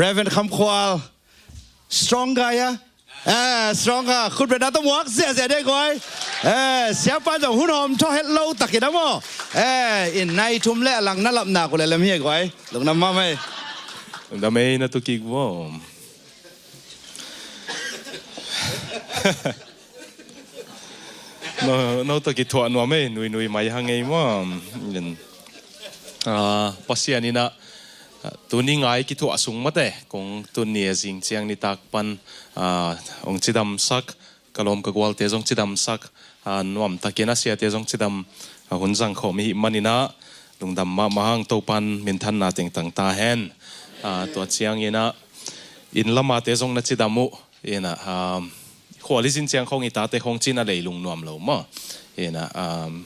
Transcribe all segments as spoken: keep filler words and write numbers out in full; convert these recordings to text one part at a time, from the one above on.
Reverend Kham Khual, strong guy a. Eh, strong a, khut bena tawh muak ziahziah dei guai. Eh, siapa zong hun hawm thaw het lo takin a maw. Eh, in nai thum le a lang na lapna ku le lem hi guai. Lungdam mahmah ei. Lungdam ei, na tu kik vo. No, no tawh kithuah nuam ei, nuinui mai hang ei maw. In, ah, Pasian in a, ah, tuni ngai kithuah sung mate, kong tun ni a zing ciang nitak pan, ah, hong cidamsak, ka lawm ka gualte zong cidamsak, ah, nuamtakin a siate zong cidam, ah, hun zangkhawm i hih manin a, lungdam mahmah hang, Topan minthanna tengtang ta hen. Ah, tua ciangin a, inn lamate zong na cidam uh. Ina, um, khual i zin ciang khong i tate khong cin a leilung nuam lo maw. Ina, um,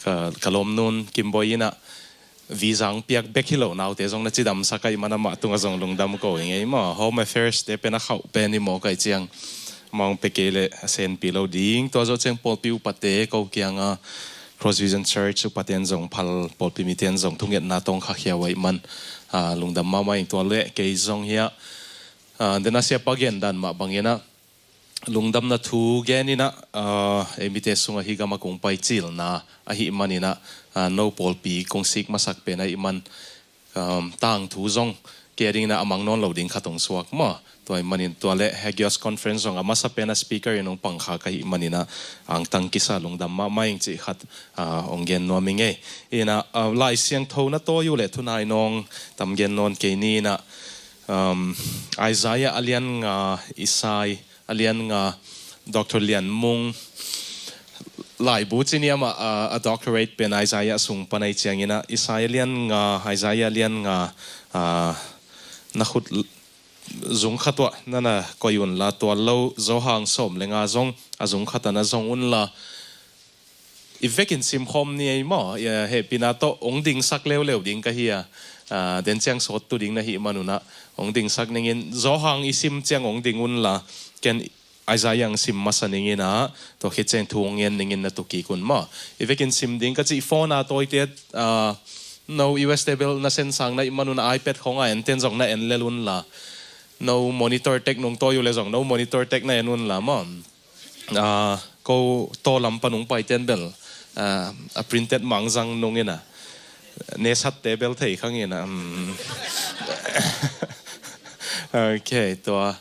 ka, ka lawmnun Kimbawi ina visa hong piak bek hi lo, naute zong na cidamsak ahih man amah tungah zong lungdam ko ing ei maw. Home Affairs te pen a khauh pen i mawk ahih ciang amah hong pia kei leh a senpi lo ding. Tua zawh ciang pawlpi upate ko kianga Cross Vision Church upaten zong phal, pawlpi miten zong thungetna tawng khakhiau ahih man, ah, lungdam mahmah ing. Tua leh kei zong hiah, ah, den a siapa gen dan mah bangin a, lungdamna thu gen in a, ah, ei mite sungah hih gam a kong pai cilna ahih manin a, ah, no pawlpi kong sik masak pen ahih man, um, tangthu zong kei a dingin a mang nawn lo ding khat hong suak maw. Tua ahih manin tua leh Hagios Conference zong a masa pen a speaker in hong pangkhak ahih manin a, angtang kisa, lungdam mahmah ing cih khat, ah, hong gen nuam ing ei. Ina, ah, Lai Siangtho na tawi uh leh thunai nawng tam gen nawn kei ni ina, um, Isaiah a lian nga, Isai a lian nga, Doctor Lian Mung laibu ci ni amah, ah, a doctorate pen Isaiah sung pan ahih ciangin a, Isai a lian nga, Isaiah a lian nga, ah, na khut l-, zung khat uah na na koih unla, tua lo Johan sawm le nga zong a zung khat ah na zong unla, i vekin simkhawm ni ei maw. Ia, hehpihna tawh hong dingsak leuleu ding ka hi a, ah, den ciang sawttu ding na hih man un a, hong dingsak ning in, Johan i sim ciang hong ding unla, ken Isaiah hong sim masa ning in a, tua khit ciang thu hong ngen ning in na tu kik un maw. I vekin sim ding ka cih phone a tawite, ah, no U S te bel na sensang na hih man un a, iPad khong a enten zong na en lel unla, no monitor tek nung tawi uh leh zong no monitor tek na en unla maw. Ah, ko taw lam pan hong paiten bel, ah, a printed mang zang nung ina, nesatte bel thei khang ina, um. Ok, tua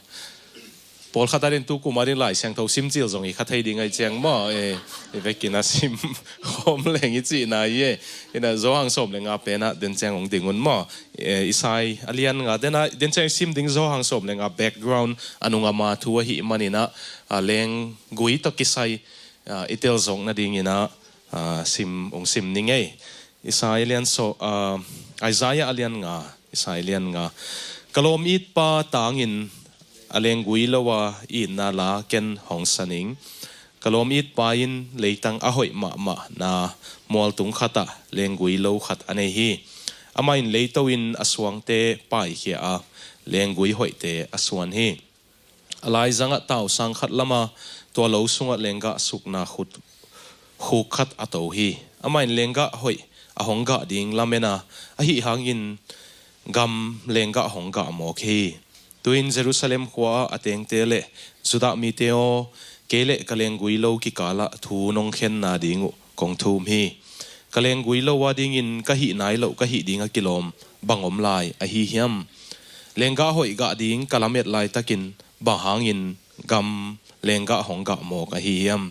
pawlkhat a din tu kum a din Lai Siangtho sim cil zong i kha thei ding ahih ciang maw, eh, i vekin a sim khawm leng i cihna hi e. Ina Johan sawm le nga pen ah den ciang hong ding un maw. Eh, Isai a lian nga, den a, den ciang sim ding Johan sawm le nga background a nung ama thu ahih manin ah, ah, lenggui tawh kisai, ah, i telzawk nadingin ah, ah, sim, hong sim ning ei. Isai a lian sawm, ah, Isaiah a lian nga, Isai a lian nga. Ka lawm itpa tangin a lenggui lo a itna la ken hong sa ning. Ka lawm itpa in leitang a hoih mahmahna mualtung khatah lenggui lo khat a nei hi. Amah in leito in a suangte paikhia a, lenggui hoihte a suan hi. A laizangah tausang khat lama tua lo sungah lenggah sukna khut, khuk khat a to hi. Amah in lenggah hoih a hong gah ding lamena, ahih hangin gam lenggah hong gah mawk hi. Tu-in Jerusalem khua-ah a tengte le Judah mite aw, kei le ka lenggui lo kikalah thu nong khenna ding uh kong thum hi. Ka lenggui lo a dingin ka hih nai loh ka hih ding a kilawm bang om lai ahi hiam? Lenggah hoih gah ding ka lamet laitakin bang hangin gam lenggah hong gah mawk ahi hiam?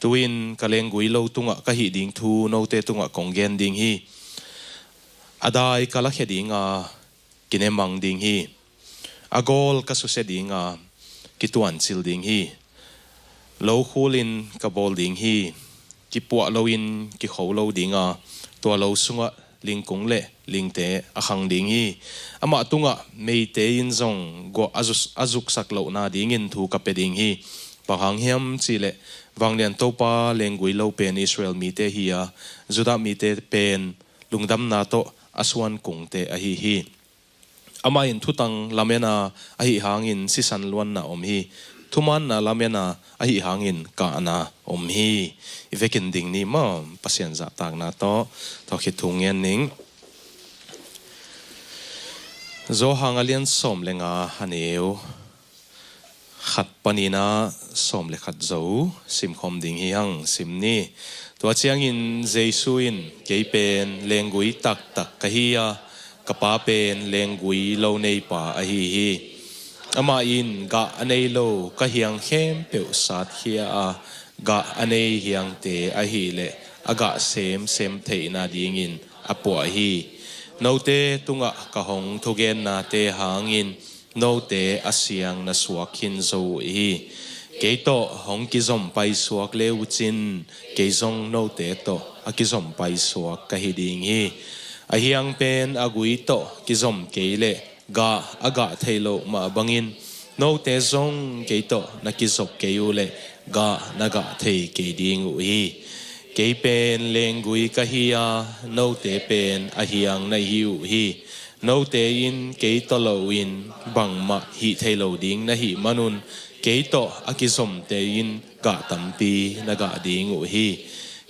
Tu-in ka lenggui lo tungah ka hih ding thu note tungah kong gen ding hi. A dai ka lakhia ding a, kinemang ding hi. A gawl ka susia ding a, kituancil ding hi. Lo khulin ka bawl ding hi. Kipuah loin kikho lo ding a, tua lo sungah lingkung le lingte a khang ding hi. Amah tungah meite in zong guah a zus-, a zuksak lohna dingin thu ka pia ding hi. Bang hang hiam cihleh, Vanglian Topa lenggui lo pen Israel mite hi a, Judah mite pen lungdamna tawh a suan kungte ahi hi. Amah in thutang lamena, ahih hangin sisan luanna om hi. Thumaanna lamena, ahih hangin kahna om hi. I vekin ding ni maw, Pasian zahtakna tawh, tawh khit thu ngen ning. Johan a lian sawm le nga, a neu khat panin a sawm le khat zo simkhawm ding hi hang. Sim ni. Tua ciangin Jesu in, "Kei pen lenggui taktak ka hi a, ka Pa pen lenggui lo neipa ahi hi. Amah in gah a nei lo ka hiang khempeuh satkhia a, gah a nei hiangte ahileh a gah semsem theihna dingin a puah hi. Note tungah ka hong thugennate hangin note a siang na suak khin zo uh hi. Kei tawh hong kizom paisuak le uh cin, kei zong note tawh a kizom paisuak ka hi ding hi. A hiang pen a gui tawh kizom kei leh gah a gah thei loh mah bangin, note zong kei tawh na kizop kei uh leh gah na gah thei kei ding uh hi. Kei pen lenggui ka hi a, note pen a hiang na hi uh hi. Note in kei tawh loin bangmah hih thei lo ding na hih manun, kei tawh a kizomte in gah tampi na gah ding uh hi.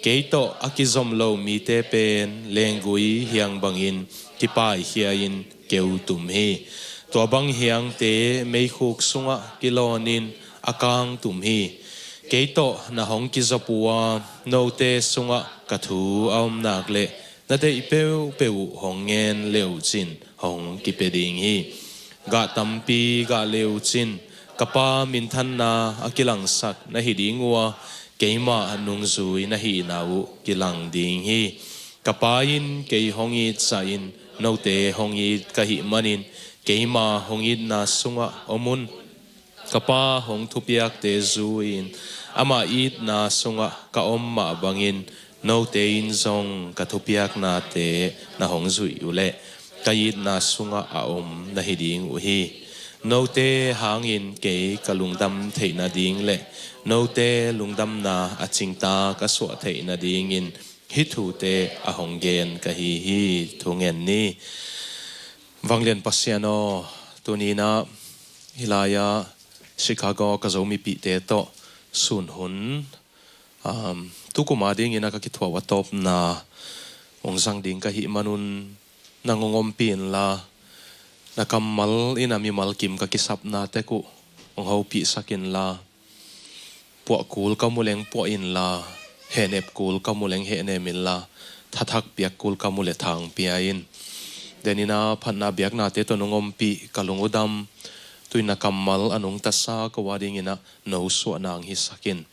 Kei tawh a kizom lo mite pen lenggui hiang bangin kipaikhia-in keu tum hi. Tua bang hiangte meikhuk sungah kilawnin a kang tum hi. Kei tawh na hong kizop uh a, note sungah ka thu a om nak leh na deih peuhpeuh uh hong ngen le uh cin hong kipia ding hi. Gah tampi gah le uh cin ka Pa minthanna a kilangsak na hi ding uh a, keima nungzui na hihna uh kilang ding hi. Ka Pa in kei hong itsahin note hong it ka hih manin, keima hong itna sungah om un. Ka Pa hong thupiakte zui-in amah itna sungah ka om mah bangin, note in zong ka thupiaknate na hong zuih uh leh ka itna sungah a om na hi ding uh hi. Note hangin kei ka lungdam theih nading leh note lungdamna a cingtak a suah theih nadingin hih thute a hong gen ka hi hi. Thu ngen ni. Vanglian Pasian aw, tuni-in ah hih lai-ah Chicago ka Zo mipihte tawh sun hun, um, tukum adingin a ka kithuah uh a tawpna hong zang ding ka hih manun, nang hong ompih inla, na kammal in a mimal kim ka kisapna tek uh hong hopihsak inla, puah kul ka mu leng puah inla, hehnep kul ka mu leng hehnem inla, thathak piak kul ka mu leh thang pia in. Denin ah phatna biaknate tawh nong ompih, ka lung uh dam, tu-in na kammal a nungta sa ko adingin ah no suahna hong hisak in.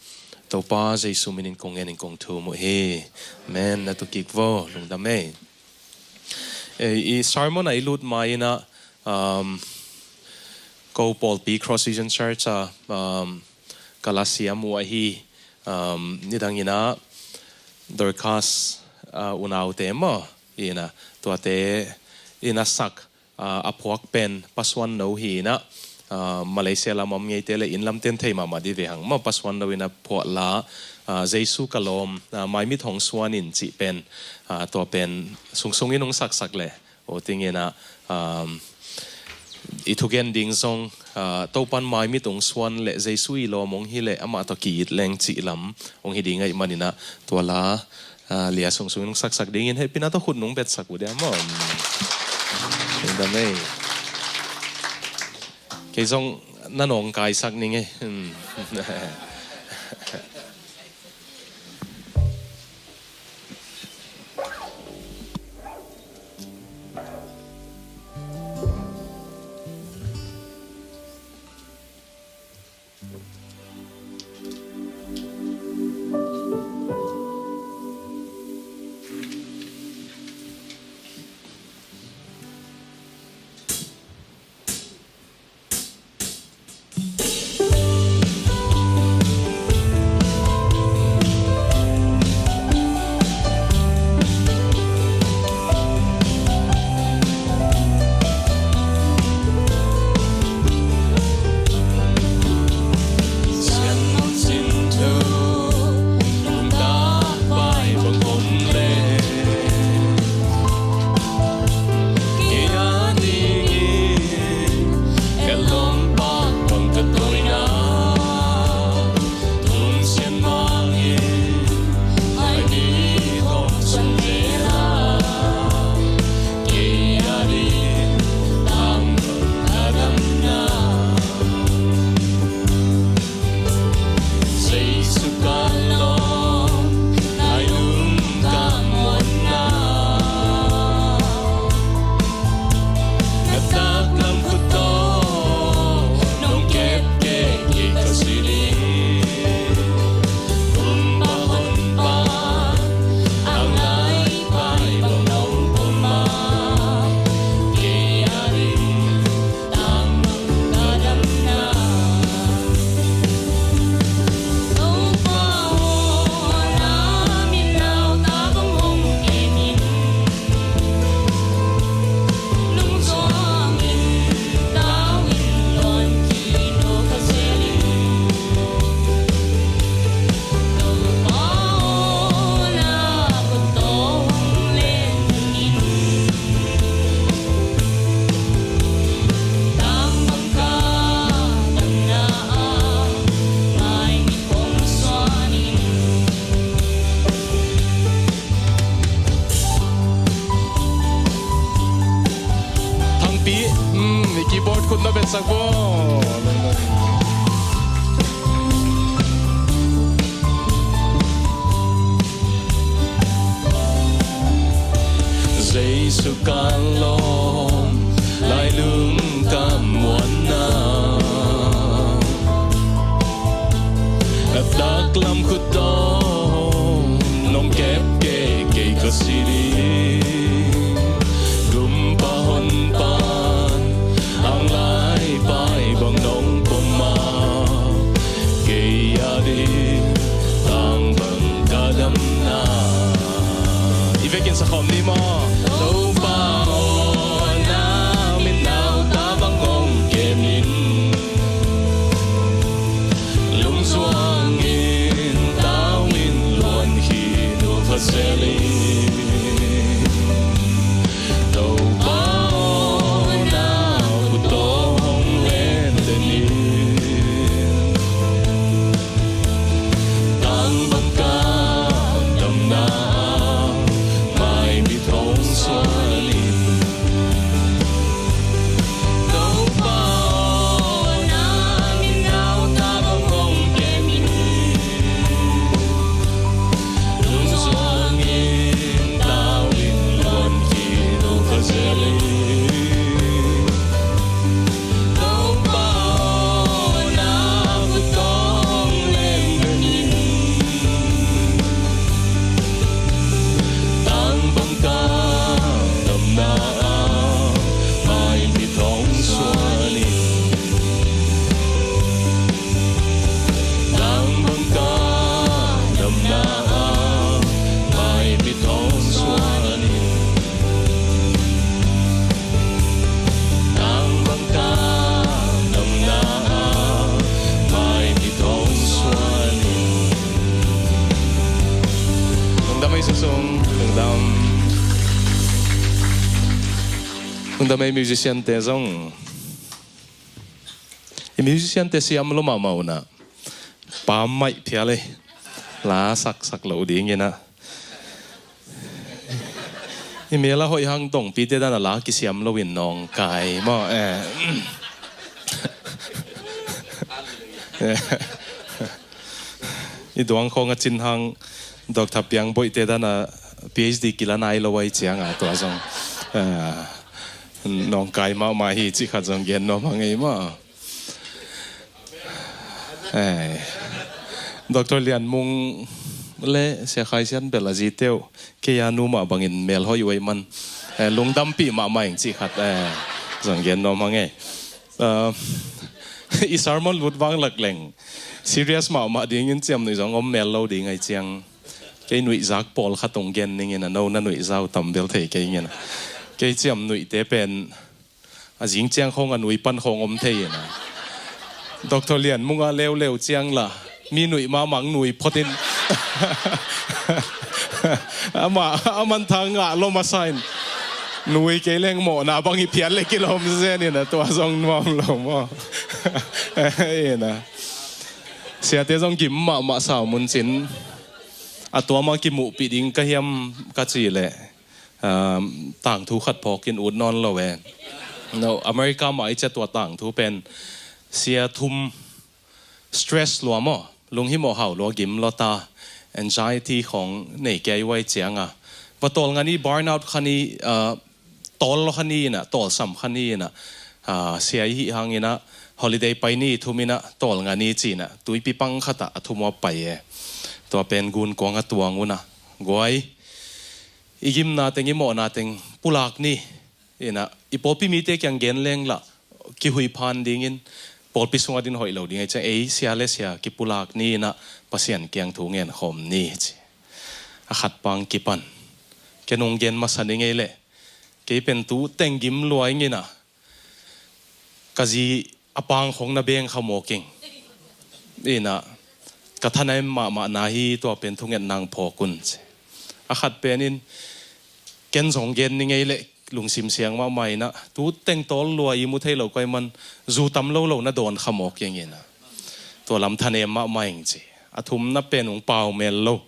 Topa Jesu minin kong ngenin kong thum uh hi. Amen. Na tu kik vo, lungdam ei. Eh, i sermon ah i lut ma-in ah, um, ko pawlpi Cross Vision Church ah, um, ka lasiam uh ahi, um, nidangin ah Dorcas, uh, unaute maw, in ah tuate in a sak, uh, a phuak pen Pa Suan No hi in ah, uh, Malaysia lam om ngeite leh inn lamte in thei mahmah dih ve hang maw, Pa Suan No in a phuah la, uh, Jesu ka lawm, uh, maimit hong suan in cih pen, uh, tua pen sungsung in hong saksak leh, aw, tingin ah, um, i thugen ding zong, ah, Topan maimit hong suan leh Jesu i lawm hong hi leh amah tawh ki-it leng cih lam hong hi ding ahih manin ah tua la, ah, lia sungsung in hong saksak dingin hehpihna tawh khut nong betsak uh dia maw. Lungdam ei. Kei zong na nawngkaisak ning ei. Hmm. Keyboard khut na betsak bo. Jesu kan lawm, lailung kan muanna, a taklam khut tawh nong kep kei, kei ka si ding. Gumpa honpan ang lai pai bang nong pom a, kei a ding tang bang ka damna. I vekin sa khawm ni maw? Topa aw, na min nau ta bang hong kem in. Lungzuangin tawngin luan khin uh Kha Siangtho in. Topa aw, na khut tawh hong lenden in. Tang bang ka damna, mai mit hong suan in. Topa aw, na min nau ta bang hong kem in. Lungzuangin tawngin luan khin uh Kha Siangtho in. Topa aw, na khut tawh hong lenden in. Tang bang ka damna, mai mit hong suan in. Tang bang ka damna, mai mit hong suan in. Tang bang ka damna, mai mit hong suan in. Lungdam ei, Susung, lungdam. Lungdam ei, musician-te zong. I musician-te siam lo mahmah uh na. Pam maih phial ei. La saksak loh ding in a. I mel a hoih hang dongpite dan a la kisiam lo in nawngkai maw, eh. I duang khawng a cin hang Doctor Piang Boih-te dan a PhD kila nai lo ahih ciang a tua zong, eh, nawngkai mahmah hi cih khat zong gen nuam hang ei maw. Eh, Doctor Lian Mung le Sia Khai Sian bel a zite uh, kei a nu mah bangin mel hoih uh ahih man, eh, lungdampih mahmah ing cih khat, eh, zong gen nuam hang ei. Ah, i sermon lut vang lak leng serious mahmah dingin ciamnuih zong om mel lo ding ahih ciang, kei nuihzak pawlkhat hong gen ning in a, no na nuihza uh tam bel thei kei ing in a. Kei ciamnuihte pen a zing ciang khawng a nui pan khawng om thei in a. Doctor Lian Mung a leuleu ciang la mi nuih mahmah nui phot in. Amah a manthang ngah lo masa in, nui kei leng mawhna bang hi phial le kilawm zen in a, tua zong nuam lo maw. In a, siate zong gim mahmah sau mun cin. A tuam a kimuhpih ding ka hiam ka cih leh, um, tangthu khat phawkin ut nawn lo e. No, America mah i ciah tua tangthu pen sia thum stress lua maw, lunghimawh hau lua, gim lua ta, anxiety khawng nei kei uh ahih ciang a, va tawlnga ni, burnout kha ni, ah, tawl lua kha ni in a, tawlsam kha ni in a, ah, sia i hih hangin a, holiday pai ni, thum in a, tawlnga ni ci in a, tuipi pang khat ah a thum uh a pai e. Tua pen gunkuang a tuang un a, guai, i gimna teng, i mawhna teng pulak ni in a, i pawlpi mite kiang gen leng lah kihuih phan dingin, pawlpi sungah din hoih lo ding ahih ciang, ei sia le sia kipulak ni in a, Pasian kiang thu ngen khawm ni ci. A khat pang kipan, ken hong gen masa ning ei leh, kei pen tu teng gim lua ing in a, ka zi a pang khawng na beng kha mawk ing in a, ka thanem mahmah na hi, tua pen thungetna hong phawk un ci. A khat pen in, ken zong gen ning ei leh, lungsim siang mahmah in a, tu teng tawl lua, ihmu thei lo ka hih man, zu tam lo lo na dawn kha mawk ing in a, tua lam thanem mahmah ing ci. A thumna pen hong pau mel lo.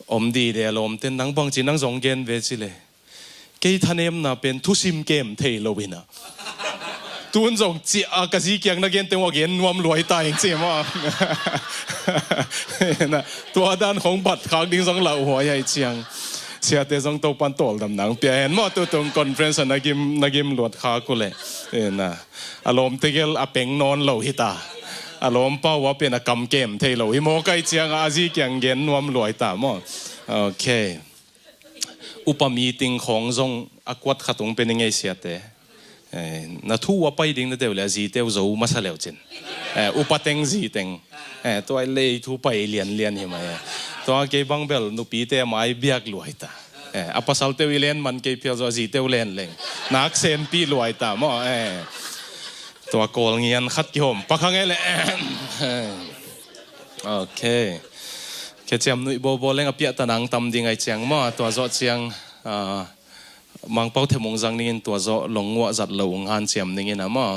Om dide a lawmten, nang bangci nang zong gen ve ci leh, kei thanemna pen thusim kem thei lo in a, Tun zong ciah a ka zi kiang na gen teng uh a gen nuam luai ta ing ci maw. Tua dan khong bat khak ding zong lauhuai ahi ciang. Siate zong Topan tawldam nang pia hen maw, tutung conference a na gim, na gim luat khak uh leh. A lawm tegel a peng nawn lo hita. A lawm pau a pen a kam kem thei lo hi maw, kai ciang a zi kiang gen nuam luai ta maw. Ok. Upa meeting khong zong a kuat khat ung pen i ngei siate. Na thu uh a pai ding na teu le a zi teu zo masa leu cin. Upa teng zi teng. Tua lei thu pai lianlian hi mai. Tua kei bang bel nupite a mai biak luai ta. A pasal teu i len man kei phial zo a zi teu len leng. Nak senpi luai ta maw. Tua kawl ngian khat kihawm pakha ngei le. Ok. Keciam nuih bawbaw leng a piahta nang tam ding ai ciang maw, tua zawh ciang Mangpau themung zang ningin tua zawh long nguah zat lo ung hanciam ningin a maw.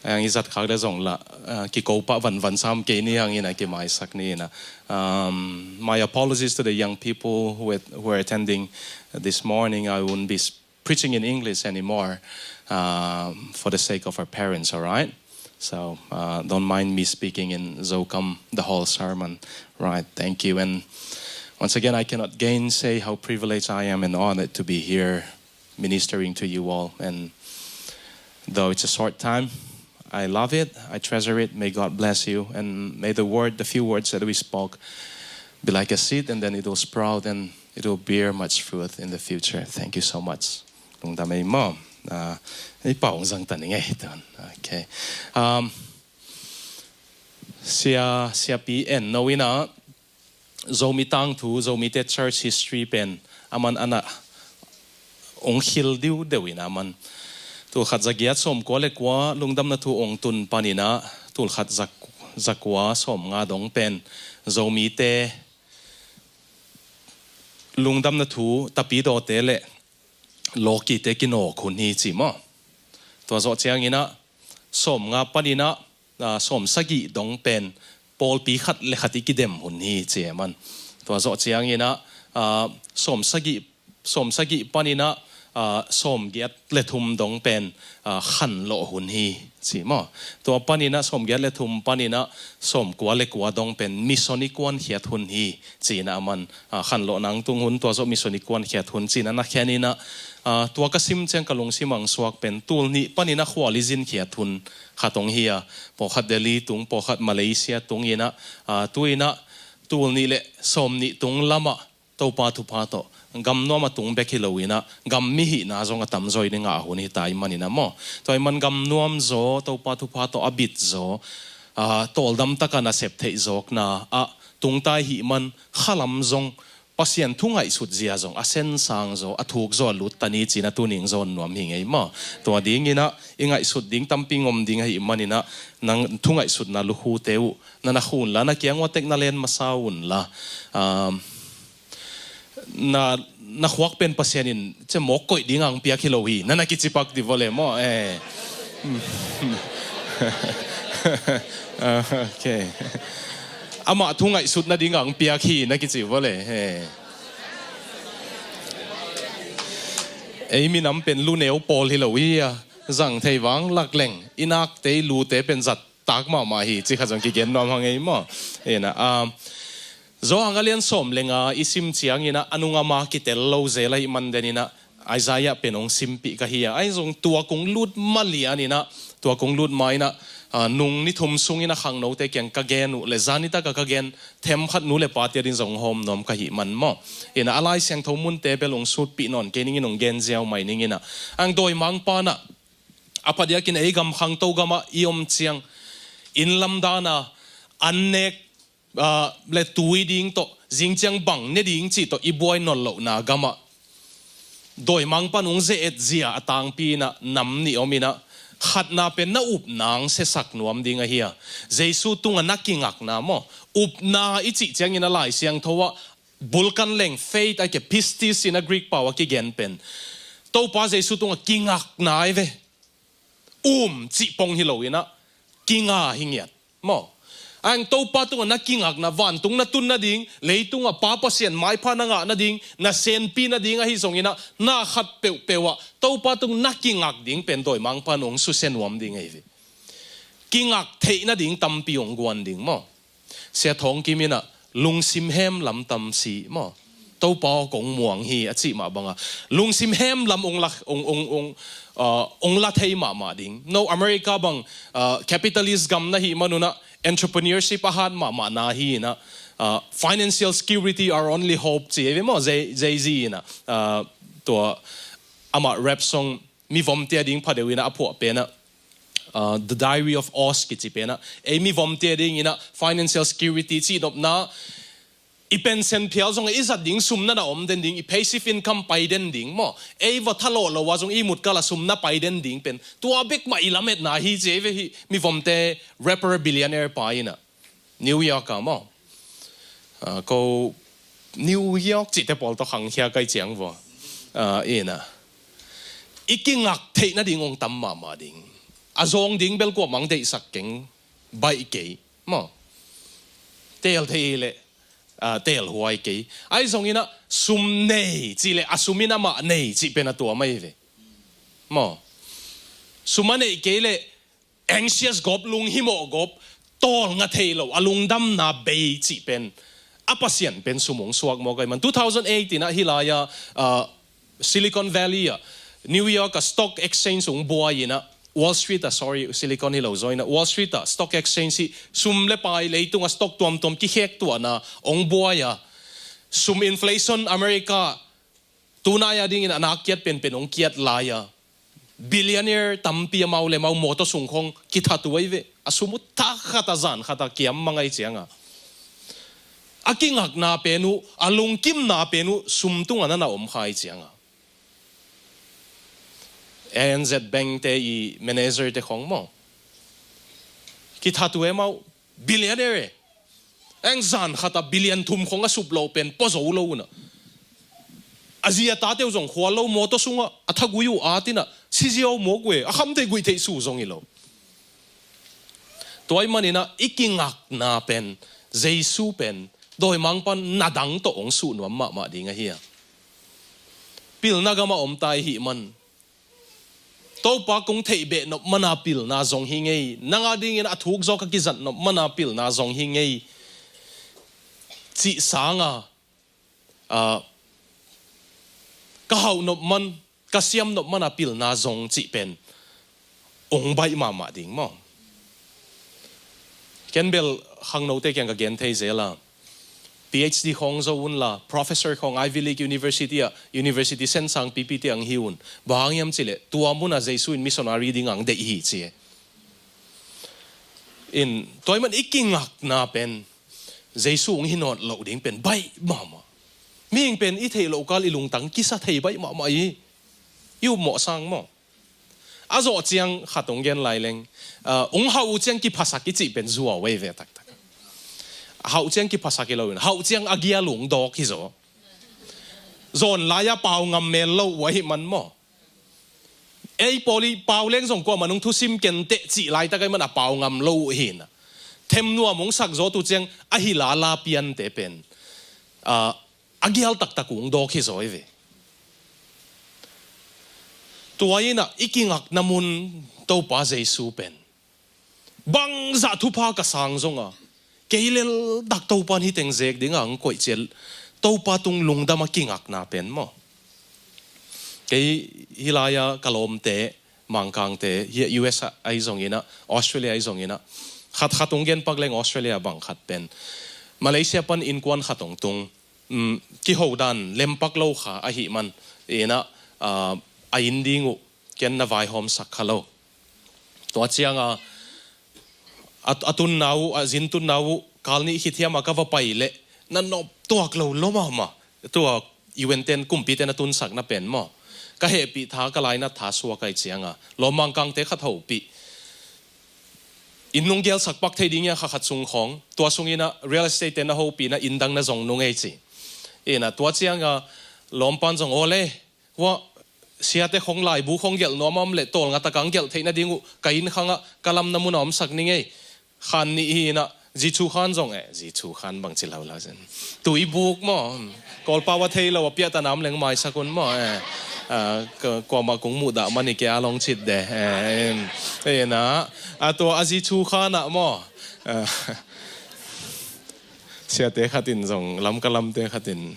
Ang i zat khak le zong lah kiko pah vanvan sam kei ni hangin a kimaisak ni ina. My apologies to the young people who are, who are attending this morning. I won't be preaching in English anymore, um, for the sake of our parents, all right? So uh, don't mind me speaking in Zokam the whole sermon, right? Thank you. And once again, I cannot gainsay how privileged I am and honored to be here ministering to you all. And though it's a short time, I love it. I treasure it. May God bless you. And may the word, the few words that we spoke, be like a seed, and then it will sprout and it will bear much fruit in the future. Thank you so much. Lungdam ei maw. Ei pau zang ta ning ei tun. Ok. Sia, Siapi En No ina Zomi tangthu, Zomite church history pen aman ana ong khil diu deuh ina aman. Tulkhat zagiat sawmkua le kua lungdamna thu ong tun pan ina tulkhat zakua sawmnga dong pen Zomite lungdamna thu Tapidawte le Lawkite kinawk hun hi ci maw. Tua zawh ciang ina sawmnga pan ina sawmsagih dong pen pawlpi khat le khat i kidem hun hi ci e man. Tua zawh ciang ina sawmsagih, sawmsagih pan ina sawmgiat le thum dong pen khanlawh hun hi ci maw. Tua pan ina sawmgiat le thum pan ina sawmkua le kua dong pen mission i kuankhiat hun hi ci ina aman khanlawh nang tung hun tua zawh mission i kuankhiat hun ci ina na khen ina tua ka sim ciang ka lungsim ang suak pen tul nih pan ina khual i zinkhiat hun khat ong hi a, pawlkhat Delhi tung, pawlkhat Malaysia tung ina tu ina tul nih le sawm nih tung lama Topa thupha tawh gam nuam a tung bek hi lo ina gam mi hihna zong a tamzaw i ngah hun hi ta i man ina maw. Tua i man gam nuam zaw Topa thupha tawh a bit zaw tawldam taka nasep theih zawkna ah tungtai hih man khalam zong Pasian thu ngaihsut zia zong a sensang zaw a thuk zaw a lut ta ni ci ina tuning zawn nuam hi ngei maw. Tua ding ina i ngaihsut ding tampi ngom ding ahi man ina nang thu ngaihsutna lukhute uh na na khun la na kiang ua tek na len masa un la. Na, na khuak pen Pasian in cia mawk koih ding ang piak hi lo hi na na kici pak di vawle maw. Ok. Amah thu ngaihsut nading ang piak hi na kici vawle. Ei minam pen luneu pawl hi lo hi a zang thei vang lakleng i nakte i lute pen zat tak mahmah hi ci kha zong kigen nuam hang ei maw. Ina a Zawhang a lian sawm le nga i sim ciang ina a nung ama kitel lo zel ahi man den ina Isaiah pen ong simpih ka hi a ai zong tua kong lut ma lian ina tua kong lut ma ina nung ni thum sung ina khangnote kiang ka gen uh le zan i taka ka gen them khat nu le pa tia din zong hawm nuam ka hi man maw. Ina a Lai Siangtho munte bel ong sutpih nawn kei ningin ong gen ziau mai ning ina ang dawimangpa na a phadiakin ei gam khangto gama i om ciang inn lamdana an nek le tui ding tawh zing ciang bang ne ding cih tawh i buai nawn lohna gama dawimangpan ung ze-et zia a tangpi ina nam nih om ina khatna pen na upna ang sesak nuam ding ahi a Jesu tunga na kingakna maw upna i cih ciangin a Lai Siangtho ah bulkan leng faith a ke pistis ina Greek pau a kigen pen Topa Jesu tunga kingakna ai ve. Um cih pong hi lo ina kinga hi ngiat maw. Ang Topa tungah na kingakna, vantung na tun nading, leitungah Pa Pasian maipha na ngah nading, na senpi nading ahi zonginah, na khat peuhpeuh ah Topa tung na kingak ding pen dawimangpan hong susia nuam ding ahi ve. Kingak theih nading tampi hong guan ding maw? Sia Thawng Kim inah lungsim hem lam tam si maw? Topa aw kong muang hi a cih mah banga lungsim hem lam ong la, ong, ong, ong, uh, ong la thei mahmah ding. No, America bang, uh, capitalist gam na hih manunah entrepreneurship a hat mahmah na hi inah, uh, financial security our only hope ci ei ve maw, Jay-, Jay-Z inah, uh, tua amah rap song mivomte a ding phadeuh inah a phuah penah, uh, The Diary of Oz kici penah, ei mivomte a ding inah financial security cih nopna, i pension phial zong i zat ding sum na na om den ding, i passive income pai den ding maw? Ei va thalawh lo a zong i mutkal a sum na pai den ding pen tua bek mah i lametna hi ci ei ve hih mivomte rapper billionaire pa inah. New York ah maw? Ah, ko New York cihte pawl tawh khangkhia kai ciang vua. Ah, inah i kingak theih nading hong tam mahmah ding. A zawng ding bel kuamang deihsak keng, baih kei maw? Teel thei leh, ah, teel huai kei. Ahi zonginah sum nei cih leh a sum in amah nei cih pen a tuam ahi ve maw? Sum a neih kei leh anxious gawp, lunghimawh gawp, tawlnga thei lo, a lungdamna bei cih pen a Pasian pen sum hong suak mawk ahi man. Two thousand eight inah hih lai-a, ah, Silicon Valley ah, New York ah stock exchange hong buai inah, Wall Street ah, sorry, Silicon hi lo zaw inah, Wall Street ah stock exchange hi, sum le pai, leitungah stock tuamtuam kikhek tuahna hong buai a, sum inflation America tunai a dingin a nak kiat penpen hong kiat lai a, billionaire tampi amau le amau mawtaw sung khong kithatu ahi ve. A sum uh thak khat a zan khat a kiam mang ahi cianga, a kingakna pen uh, a lungkimna pen uh sum tungah na na om kha ahi cianga. A N Z Bank te i manager te khong maw, kithatu e amau, billionaire e. Eng zan khat a billion thum khong a sup lo pen pua zo lo una, a zi a tate uh zong khual lo, mawtaw sungah a thagui uh at inah si ziau mawk uh e, a khamtheih guihtheih su zong hi lo. Tua ahih maninah i kingakna pen, Jesu pen dawimangpan na dang tawh hong suh nuam mahmah ding ahi a. Pilna gamah om ta i hih man, Topa kong theih beh nop mana pilna zong hi ngei, nanga dingin a thuk zawk a kizat nop mana pilna zong hi ngei cih sanga, ah, ka hauh nop man, ka siam nop mana pilna zong cih pen ong baih mahmah ding maw? Ken bel khangnote kiang ka gen thei zel a, P H D khawng zo unla, professor khawng Ivy League University ah, university sensang pipi tiang hi un. Bang hang hiam cihleh tua munah Jesu in missionary ding ang deih hi ci e. In tua ahih man i kingakna pen Jesu hong hi nawt loh ding pen baih mahmah. Mihing pen i theih loh kal i lungtang kisa thei baih mahmah hi. I upmawh sang maw? A zawh ciang khat hong gen lai leng, ah, hong hauh uh ciang kiphasak i cih pen zuau ei ve taktak. Hauh ciang kiphasak hi lo in, hauh ciang a gial uh hong dawk hi zaw. Zawn lai-a pau ngam mel lo uh ahih man maw? Ei pawl i pau leng zong kuamah nong thusim kenteh cih laitak ahih man a pau ngam lo uh hi na. Them nuam hong sak zawt uh ciang ahi lala piante pen, ah, a gial taktak uh hong dawk hi zaw ei ve. Tua inah i kingakna mun Topa Jesu pen bangzah thupha ka sang zonga, kei leltak Topa in hih teng zek dinga hong koih ciat, Topa tung lungdam a kingakna pen maw? Kei hih lai-a ka lawmte Mangkangte, hih U S ahi zonginah, Australia ahi zonginah, khatkhat hong genpak leng Australia bang khat pen Malaysia pan innkuan khat hong tung, um, kiho dan lempak lo kha ahih man inah, ah, a inn ding uh ken na vaihawmsak kha lo. Tua cianga a, a tunna uh, a zin tunna uh kal nih khit hiama ka va pai leh na nop tuak lo lua mahmah. Tua U N ten kumpite na tunsakna pen maw, ka hehpih tha, ka lainat tha suak ahi cianga lawm Mangkangte khat hopih. Inn nong gelsak pak thei ding ia kha khat sung khawng, tua sunginah real estate te na hopihna inn dang na zong nung ei ci. Inah tua cianga lawmpan zong aw le, hua siate khong laibu khong gelh nuam a om leh tawlnga taka hong gelh theih nading uh ka inn khangah ka lamna munah omsak ning ei. Khan nih hi inah Zi Chu Khan zong, eh, Zi Chu Khan bang ci lo lo sin. Tuibuk maw. Kawlpau a thei lo a piahta nam leng maisak un maw, eh. Ah, ka, kuamah kong muhdah man i ke a long cit de. Eh, em, eh, na. A tua a Zi Chu Khan ah maw. Ah, siate khatin zong, Lamka lamte khatin.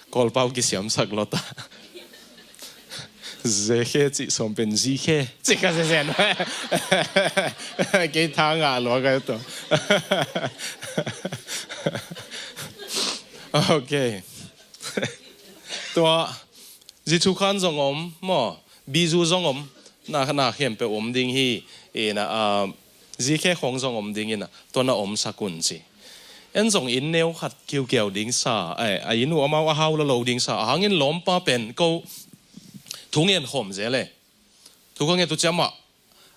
Kawlpau kisiamsak lawta. Zekhe cih sawm pen zikhe cih ka zezen. Kei tha ngah lua ka to. Ok. Tua Zi Chu Khan zong om maw, Bizu zong om, na, na khempeuh om ding hi, ina, ah, Zikhe khong zong om dingin a, tua na omsak un ci. En zong inn neu khat kiukiau ding sa, eh, a inn uh amau a hau lo lo ding sa, a hangin lawmpa pen ko thu ngen khawm zel e. Thu ka nget uh ciamah,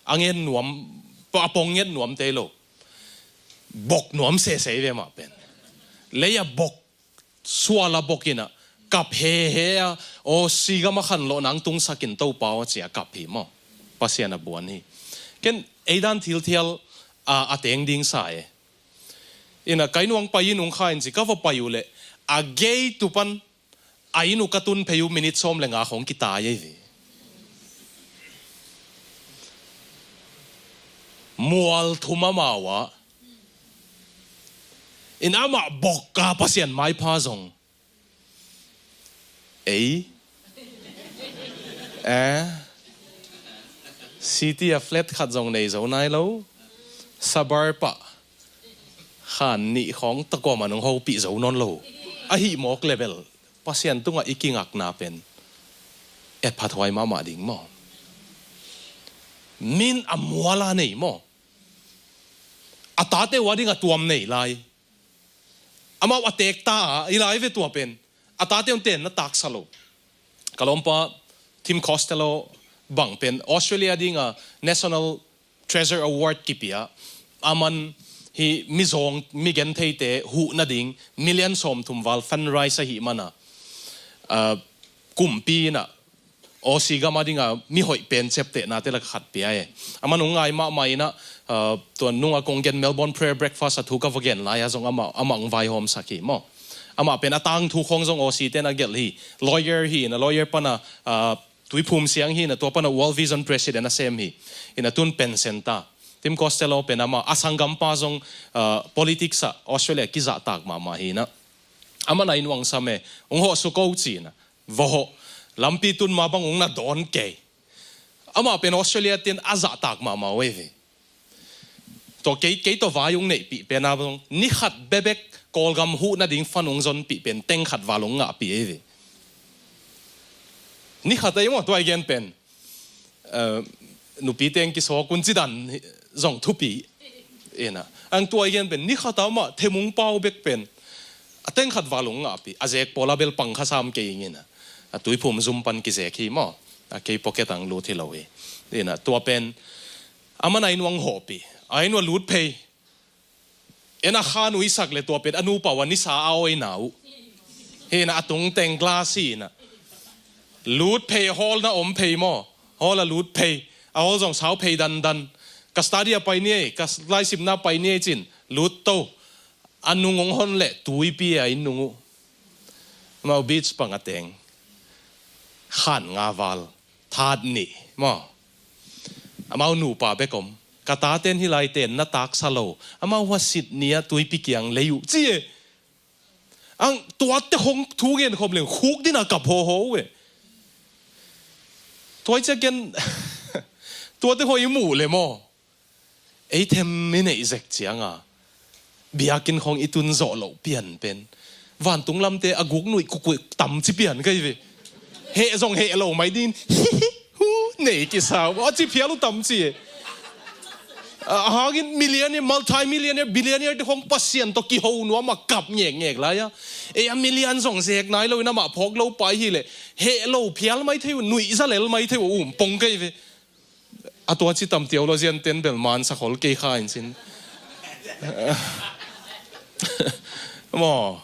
a ngen nuam, a pong nget nuam tei lo. Bok nuam sesei ve mah pen. Lei a bok sual a bok in a, kap hehe a, aw, sigam a khanlawh nang tungsak in Topa aw ci a kap hi maw. Pasian a buan hi. Ken eidan thilthial a, a teng ding sa e. Ina kai nuang pai in ung kha in ci ka va pai uh leh, a gei tupan a inn uh ka tun phei uh minit sawm le nga khong kitai ei ve. Mual thum amau ah. In amah bok a Pasian maipha zong. Ei. Eh. City a flat khat zong nei zo nai lo. Suburb ah khan nih khawng takuam a nung hopih zo nawn lo. Ahi mawk level. Pasian tungah i kingakna pen. Etphat huai mahmah ding maw. Min a muala nei maw. A tate uh a ding a tuam nei lai. Amau a tekta a, i lai ve tua pen. A tate un ten na taksa lo. Ka lawmpa Tim Costello bang pen Australia ding a National Treasure Award kipia. Aman hi mizawng, mi gentheite huh nading million sawmthum val fundraise ahi mana. Ah, kumpi ina Aussie gam a dinga mi hoih pen ciaptehnate lak khat pia e. Aman hong ngai mahmah ina, ah, tua nunga kong gen Melbourne Prayer Breakfast a thu ka va gen lai a zong amah, amah hong vaihawmsak hi maw. Amah pen a tangthu khawng zong Aussie ten a gelh hi. Lawyer hi ina lawyer pana, ah, Tuiphum Siang hi ina tua pana World Vision President a sem hi. Ina tun pension ta. Tim Costello pen amah a sanggampa zong, ah, politics a Australia kizahtak mahmah hi ina. Amah na in uang sam e. Hong hawh su ko ci ina. Vaw hawh, lampi tun ma bang ung na dawn kei. Amah pen Australia tin a zahtak mahmah uh ei ve. Tua kei, kei tua vai ung neihpih pen a bang, ni khat bebek Kawlgam huh nading fan ung zonpih pen teng khat val ung ngahpih ei ve. Ni khat ei maw tua i gen pen. Eh, nupi teng kisawk un cidan zong thupi. Ina. Ang tua i gen pen, ni khat a mah themung pau bek pen. A teng khat val ung ngahpi. A zek pawl a bel pang kha sam kei ing ina. A Tuiphum zum pan kizek hi maw. A kei pocket ang lut hi lo hi. Ina, tua pen. Aman a inn uang hawpi. A inn uang lut phei. En a khan uisak le tua pen a nupa ua nisa a awina uh. Hina a tung teng glass hina. Lut phei hall na om phei maw. Hall a lut phei. A hall zong sau phei dandan. Ka study a pai ni ei, ka laisimna pai ni ei cin. Lut to. A nung ong hon le tuipi a inn nung uh. Mau beach pang a teng. Khan nga val. That nih maw. Amau nupa bek om. Ka taten hi lai ten na taksa lo. Amau hua sit nia tuipi kiang lei uh. Ci e. Ang tuate hong thu ngen khom leng khuk dina kap ho ho e. Tuai cia ken tuate hoi mu le maw. Ei them i neih zek cianga. Biakinn khong i tun zawh loh pian pen. Vantung lamte a guk nuih kukui tam ci pian kai ve. Heh zong heh lo mai din. Hi hi hu nei kisau. A ci phial uh tam ci e. A hangin millionaire, multi-millionaire, billionaire te khong Pasian to kiho nuam a kap ngek ngek lai a. Ei a million zong zek nai lo in amah phawk lo pai hi le. Heh lo phial mai thei uh, nuih zalel mai thei uh um pong kai ve. A tua ci tam theologian ten bel man sakhol kei kha in sin. Maw.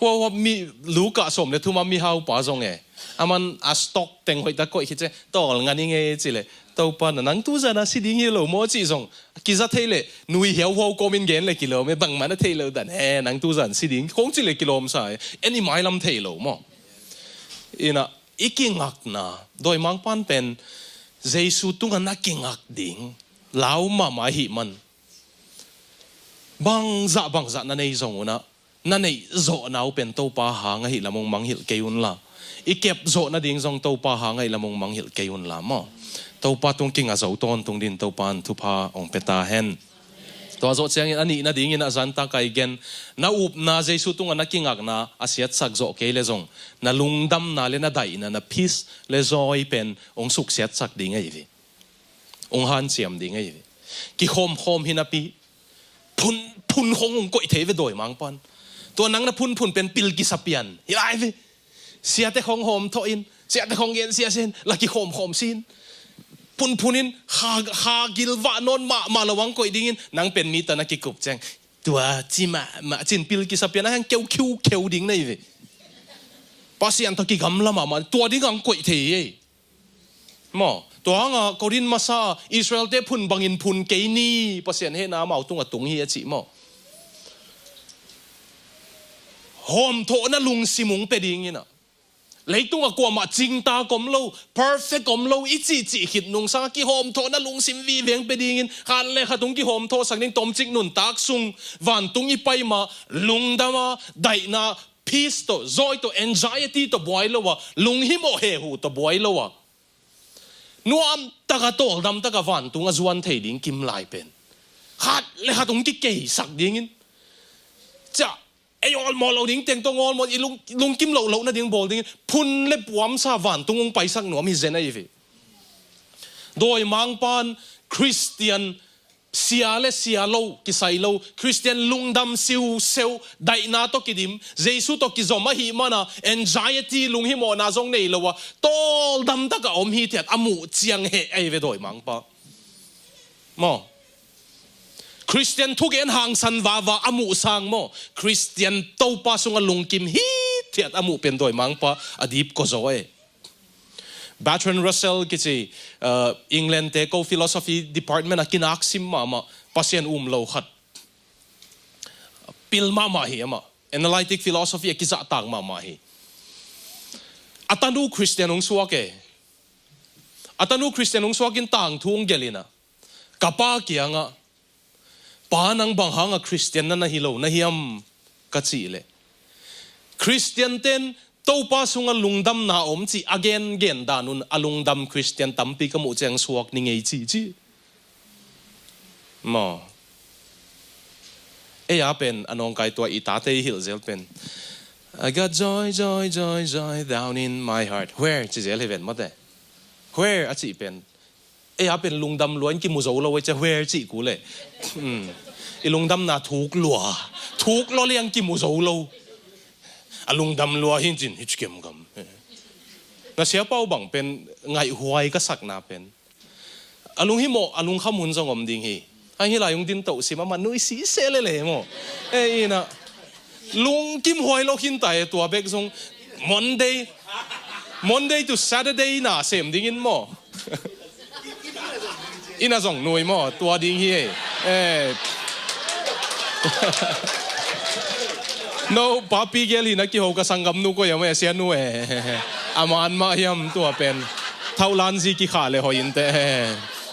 Hua hua mi Luka sawm le thuma mi haupa zong e. Aman a stock teng hoih tak koih khit ciang tawlnga ni ngei ci leh, Topa na nang tuzan a si ding hi lo maw cih zong kiza thei leh, nui hiauhuau kawmin gen leh kilawm e, bangmah na thei lo dan he, nang tuzan si ding khong ci leh kilawm sa e, en i mailam thei lo maw? Ina, i kingakna, dawimangpa'n pen Jesu tungah na kingak ding lau mahmah ahih man, bangzah bangzah na nei zong unah, na neih zawhna uh pen Topa hang ahih lam hong mangngilh kei unla, i kep zawh nading zong Topa hang ahih lam hong mangngilh kei unla maw? Topa tung kinga zo tawntung din Topa in thupha hong pia ta hen. Tua zawh ciangin a nihna dingin a zanta kai gen, na upna Jesu tungah na kingakna a siatsak zawh kei leh zong, na lungdamna le na daihna, na peace le joy pen hong suksiatsak ding ahi ve. Hong hanciam ding ahi ve. Kikhawmkhawm hi napi, phun, phun khong hong koih thei ve dawimangpa'n. Tua nang na phunphun pen pil kisa pian hi lai ve. Siate khong hawmthawh in, siate khong gen siasia in, la kikhawmkhawm sin. Phunphun in, kha, kha gilvah nawn mahmah lo hong koih dingin, nang pen mi tawh na kikup ciang, tua ci mahmah cin pil kisa pian a hang keu khiukheu ding na hi ve. Pasian tawh kigamla mahmah, tua ding hong koih thei hi ei. Maw, tua hanga Korin masa Israelte phun bangin phun kei ni, Pasian hehna amau tungah tung hi a cih maw? Hawmthawhna lungsim hong pia dingin ah, leitungah kuamah cingtak om lo, perfect om lo i cihcih khit nungsang a kihawmthawhna lungsim vive hong pia dingin, khat le khat hong kihawmthawhsak ding, tomcik nuntak sung vantung i pai ma, lungdam a, daihna, peace tawh, joy tawh, anxiety tawh buai lo a, lunghimawh hehu tawh buai lo a, nuamtaka tawldamtaka vantung a zuan thei ding kimlai pen khat le khat hong kikeisak dingin, cia, ei awlmawh lo ding teng tawh awlmawh, i lung, lungkim lohloh nading bawl dingin phun le puamsa vantung hong paisak nuam hi zen ahi ve. Dawimangpa'n Khristian sia le sia lo kisai lo, Khristian lungdam siuseu, daihna tawh kidim, Jesu tawh kizom ahih mana anxiety, lunghimawhna zong nei lo a, tawldamtaka om hithiat a muh ciang heh ahi ve dawimangpa. Maw? Khristian thugen hangsan vava a muh sang maw? Khristian Topa sungah lungkim hithiat a muh pen dawimangpa a dipkua zaw e. Bertrand Russell kici, uh, England te ko philosophy department a kinak sim mahmah, Pasian um lo khat, pil mahmah hi amah, analytic philosophy a kizahtak mahmah hi. A tanu Khristian hong suak e. A tanu Khristian hong suakin tangthu hong gelh in ah, ka pa kiangah, "Pa, nang bang hanga Khristian na na hi lo na hiam?" ka cih leh, Khristiante'n Topa sungah lungdamna om cih a gengen dan un a lungdam Khristian tampi ka muh ciang suak ni ngei ci ci. Maw? Ei a pen a nawngkai tua i tate i hilh zel pen, "I got joy, joy, joy, joy down in my heart." Where? Ci zel hi ven mawte. Where a cih pen, ei a pen lungdam lua in kimu zo lo ei cia, where cih kul e. Hmm. I lungdamna thuk lua, thuk lua liang kimu zo lo. A lungdam lua hi cin hi ci kiam gam. Na siapa uh bang pen ngaihhuai ka sakna pen, a lunghimawh, a lungkham hun zong om ding hi. Hang hi lai hong din toh sim, amah nuisih seh lele maw? E, ina, lungkim huai lo khin ta e, tua bek zong Monday, Monday to Saturday na sem dingin maw? Ina zong nui maw? Tua ding hi e. E. No, papi gel hi na kiho ka sanggamnu koi a maw e, sianu e. A man mah hiam tua pen. Thauh lanzi kikhah le hoi inte.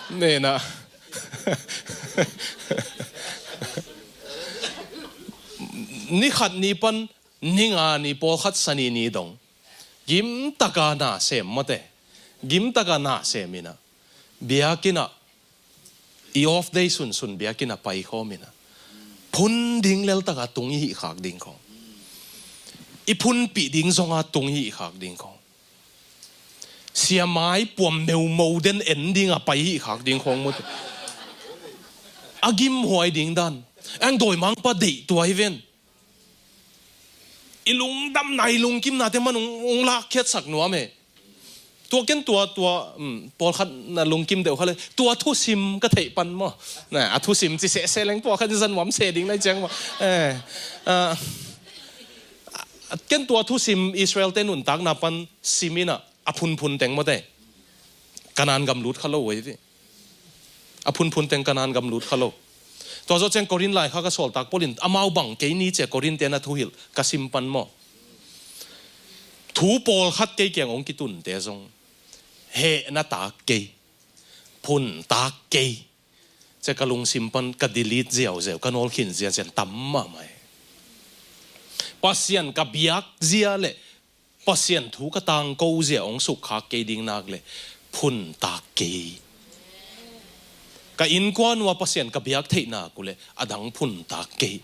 Nena. Ni khat ni pan ni nga ni, pawlkhat sani ni dong, gimtaka na sem mawte. Gimtaka na sem ina, biakinn ah, i off day sunsun biakinn ah paikhawm ina, phun ding leltaka tung i hih khak ding khawng, i phunpih ding zonga tung i hih khak ding khawng, siamai puam meumo den en dinga pai hih khak ding khawng mawte. A gimhuai ding dan. Ang dawimangpa deih tua hi ven. I lungdamna, i lungkimnate man hong, hong lakkhiatsak nuam e. Tua ken tua, tua, um, pawlkhat na lungkim deuh kha le, tua thusim ka theih pan maw? Na, a thusim ci sehseh leng pawlkhat i za nuam seh ding nai ciang maw? Eh, ah, Ken tua thusim Israel-te nuntakna pan sim in ah, a phunphun teng mawte Kanaan gam lut kha lo uh hi ve. A phunphun teng Kanaan gam lut kha lo. Tua zawh ciang Korin laikhak a sawltak Paul in amau bang kei ni ci-a Korin-te na thuhilh ka sim pan maw, thu pawlkhat kei kiang hong kitunte zong hehna tak kei, phun tak kei ci-a ka lungsim pan ka delete ziauziau, ka nawlkhin ziazian tam mahmah hi. Pasian ka biak zia le Pasian thu ka tangko zia hong sukkhak kei ding nak le phun tak kei. Ka innkuan uh a Pasian ka biak theih nak uh le a dang phun tak kei.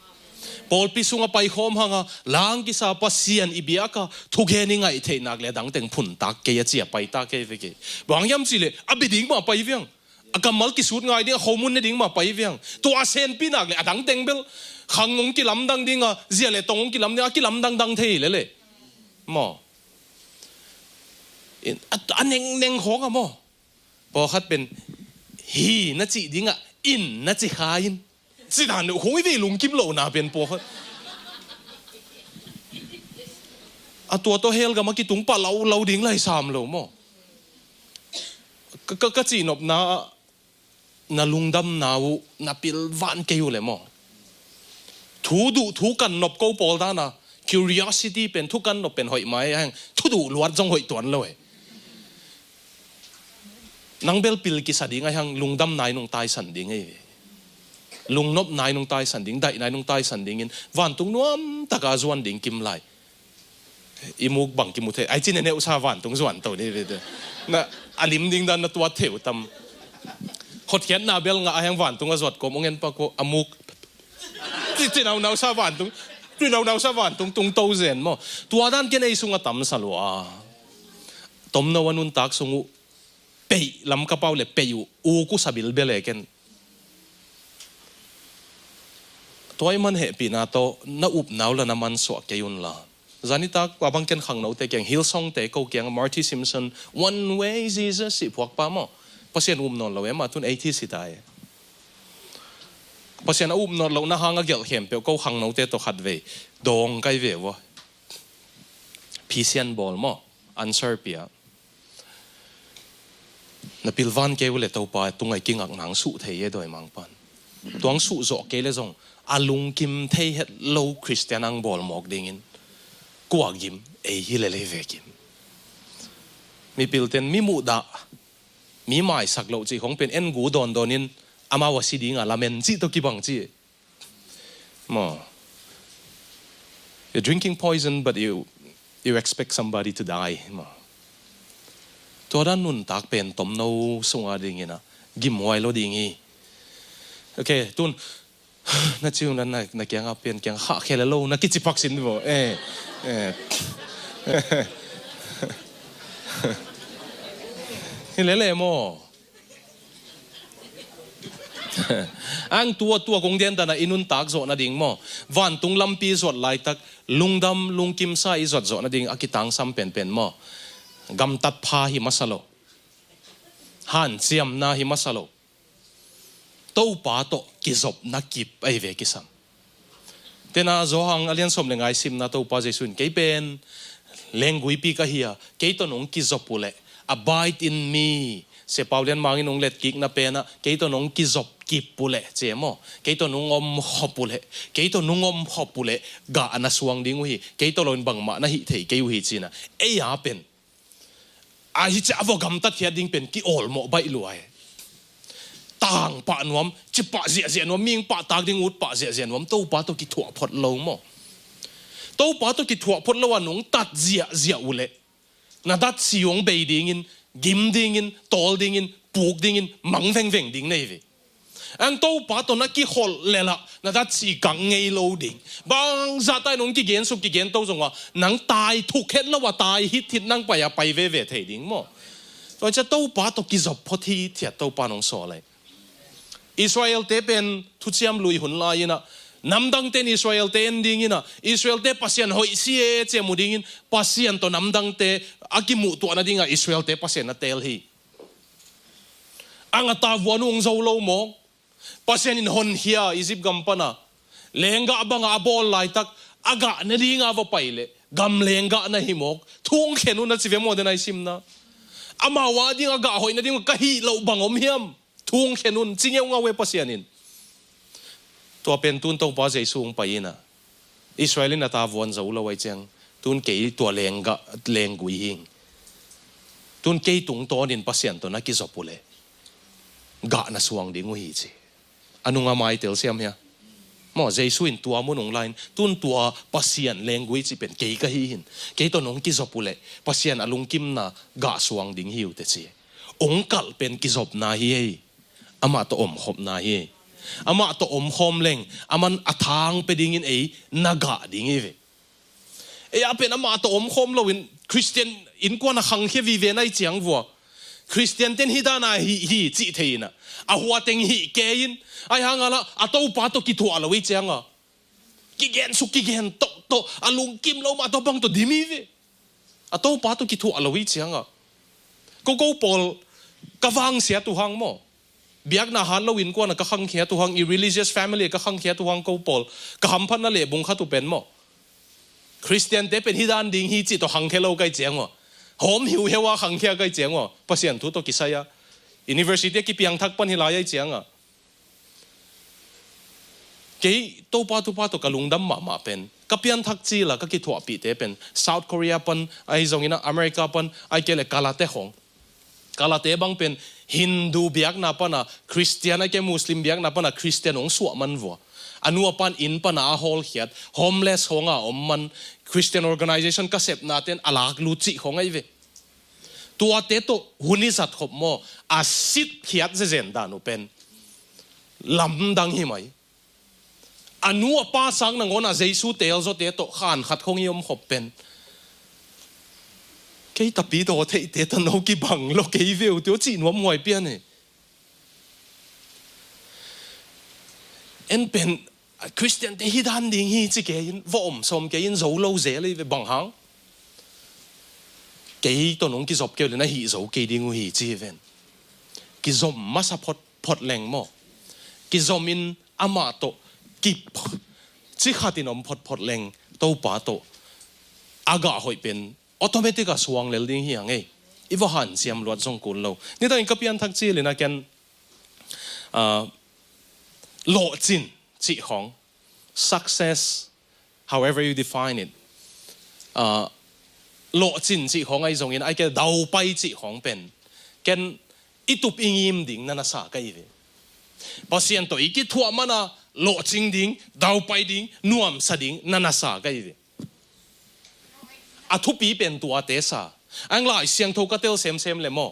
Pawlpi sung a paikhawm hang a, lang kisa Pasian i biak a thugen i ngaih theih nak le a dang teng phun tak kei a ci-a pai tak kei ve kei. Bang hiam cih le a bia ding mah pai viang. A kammal kisut ngai ding, a khomun ne ding mah pai viang. Tua a senpi nak le a dang teng bel khang hong kilamdang ding a, zia le tong hong kilam ding a, kilamdang dang thei lele maw. In, a, a nengneng khawng a maw. Pawlkhat pen hi na cih ding a, in na ci kha in. Ci dan uh hong i ve lungkim lohna pen pawlkhat. A tua tawh hell gam a kitung pah lo lo ding lai sam lo maw. Ka, ka, ka cihnopna ah na lungdamna uh na pilvan kei uh le maw. Thu duh, thu kan nop ko pawl dan a curiosity pen, thu kan nop pen hoih mai a hang, thu duh luat zong hoih tuan lo e. Nang bel pil kisa ding a hang, lungdamna in hong taisan ding e. Lungnopna in hong taisan ding, daihna in hong taisan dingin vantung nuam taka zuan ding kim lai. I muk bang kimu thei. Ai cin e neuhsa vantung zuan to ni ve te. Na a lim ding dan na tuat thei uh tam. Hotkhiatna bel ngah a hang vantung a zuat kawm ong en pak uh a muk. Ci, ci naunausa vantung. Ci naunausa vantung tung to zen maw. Tua dan ken ei sung a tam sa lua. Tomno a nuntak sung uh peih lam ka pau le peih uh. U ku sa bilbel e ken. Tua i man hehpihna tawh na upna uh la na mansuah kei un la. Zanitak a bang ken khangnote kiang Hillsong-te ko kiang Marty Simpson One Way Jesus i phuak pa maw. Pasian up nawn lo e, mah tun eighty si ta e. Pasian a up nawn lohna hang a gelh khempeuh ko khangnote tawh khat vei dawng kai ve ua. Phisian bawl maw. Answer pia. Na pilvan kei uh le Topa tungai kingakna ang suh thei e dawimangpan. Tuang suh zawh kei le zong a lungkim thei het lo Khristian ang bawl mawk dingin kua gim ei hi le lei vekin. Mipilten mi muhdah, mi maisak loh cih khong pen en gu dawndawn in amau a si dinga lamen cih tawh kibang cih. Maw. You're drinking poison, but you, you expect somebody to die. Maw. Tua dan nuntak pen tomno sunga dingin a gimhuai lo ding hi. Okay, tun na ciu na, na, na kianga pen kiang khah khel lo na kici pak sin bo. Eh. Eh. Hi lele maw. Ang tua tua kong dian dana i nuntak zawh nading maw. Vantung lampi zuat laitak lungdam lungkimsa i zuat zawh nading a kitangsam penpen maw. Gamtat pha hi masa lo. Hanciamna hi masa lo. Topa tawh kizopna kip ahi ve kisam. Tena Zawhang a lian sawm le nga i simna Topa Jesu in kei pen lengguipi ka hi a, kei tawh nong kizop uhleh, abide in me. Sia Pau Lian Mang in nong letkikna penah kei tawh nong kizop kip uhleh, cia maw. Kei tawh nong om khop uhleh, kei tawh nong om khop uhleh gah a na suang ding uh hi. Kei tawh loin bangmah na hih thei kei uh hi cina. Ei a pen a hi cia a vua gamtat khiat ding pen ki-awlmawh baih lua hi. Tang pah nuam, ci pah ziahziah nuam, ming pah tak ding ut pah ziahziah nuam, Topa tawh kithuah phot lo maw. Topa tawh kithuah phot lo a nong tat ziahziah uhleh na datsi hong bei dingin, gim dingin, tawl dingin, puk dingin, mang vengveng ding nei ve. Ang Topa tawh na kikholh lelah na datsi kang ngei lo ding. Bangzahta in hong kigensuk kigento zonga nang tai thuk het lo a tai hithit nang pai a pai veve thei ding maw. Tua cia Topa tawh kizop phot hithiat Topa nong sawl lai. Israel-te pen thuciam lui hun lai-inah namdangte in Israel-te en dinginah Israel-te Pasian hoih si e cia mu dingin Pasian tawh namdangte a kimuhtuah nadingah Israel-te Pasian na teel hi. Ang a tavuan uh hong zo lo maw? Pasian in honkhia Egypt gam pana lenggah banga a bawl laitak a gah nadinga va pai leh Gamleng gah na hi mawk. Thu hong khen un a ci ve maw, den a i simna. Amau a ding a gah hoih nading ka hih loh bang om hiam? Thu hong khen un, ci ngeungau e Pasian in. Tua pen tun Topa Jesu hong pai in a, Israel in a ta vuan zo lo ai ciang, tun kei tua lenggah, lenggui hing. Tun kei tungtawnin Pasian tawh na kizop uh leh gah na suang ding uh hi ci. A nunga maitel siam hia? Maw, Jesu in tua mun hong la in, tun tua Pasian lenggui cih pen kei ka hi hi. Kei tawh nong kizop uh leh Pasian a lungkimna gah suang ding hi uh teh ci. Hong kalh pen kizopna hi ei. Amah tawh omkhopna hi ei. Amah tawh omkhawm leng, aman a thang pia dingin ei na gah ding hi ve. Ei a pen amah tawh omkhawm loin Khristian innkuan a khangkhia vive na i ciang vua, Khristian ten hi dan a hi, hi cih thei in a, a hua teng hi kei in, ai hang a la, a Topa tawh kithuah lo i ciang a, kigen suk kigen tawh tawh, a lungkim lo mah tawh bang tawh dim hi ve. A Topa tawh kithuah lo i ciang a, ko ko pawl ka vangsiat uh hang maw, biakna hat lo innkuan a ka khangkhiat uh hang, i religious family a ka khangkhiat uh hang ko pawl, ka hamphatna lehbung khat uh pen maw, Khristiante pen hi dan ding hi cih tawh khangkhia lo ka i ciang uh a, hawm hiuhiau a khangkhia ka i ciang uh a, Pasian thu tawh kisai a, university a kipiangthak pan hi lai a i ciang a, kei Topa thupha tawh ka lungdam mahmah pen, ka pianthak cil a ka kithuahpihte pen South Korea pan, ahi zongin a America pan, ai kei le Kalate khong. Kalate bang pen Hindu biakna pana Khristian, ai kei Muslim biakna pana Khristian hong suah man vua. A nu a pan inn pana a hawlkhiat, homeless khong a om man, Christian organization ka sepna ten a lak lut cih khong ahi ve. Tuate tawh hun i zat khop maw, a sitkhiat zezen dan uh pen lamdang hi mai. A nu a pa sang nangawn a Jesu teelzawte tawh khan khat khong i om khop pen, kei tapi tawh theihte tawh no kibang lo kei veu tio cih nuam huai pian hi. En pen Khristiante hi dan ding hi ci kei in, va om sawm kei in, zo lo zel hi ve, bang hang? Kei tawh nong kizop kei uh le na hih zo kei ding uh hi ci hi ven. Kizom masa phot phot leng maw, kizom in amah tawh kip ci khat in om phot phot leng Topa tawh a gah hoih pen automatic a suang lel ding hi hang ei. I va hanciam luat zong kul lo. Nidangin ka pianthak cil in a ken, ah, lawhcin cih khong, success, however you define it, ah, lawhcin cih khong ahi zongin, ai kei daupai cih khong pen ken i tup i ngim ding na na sa ka hi ve. Pasian tawh i kithuah mana lawhcing ding, daupai ding, nuamsa ding na na sa ka hi ve. A thupi pen tuate sa. Ang Lai Siangtho ka tel semsem le maw,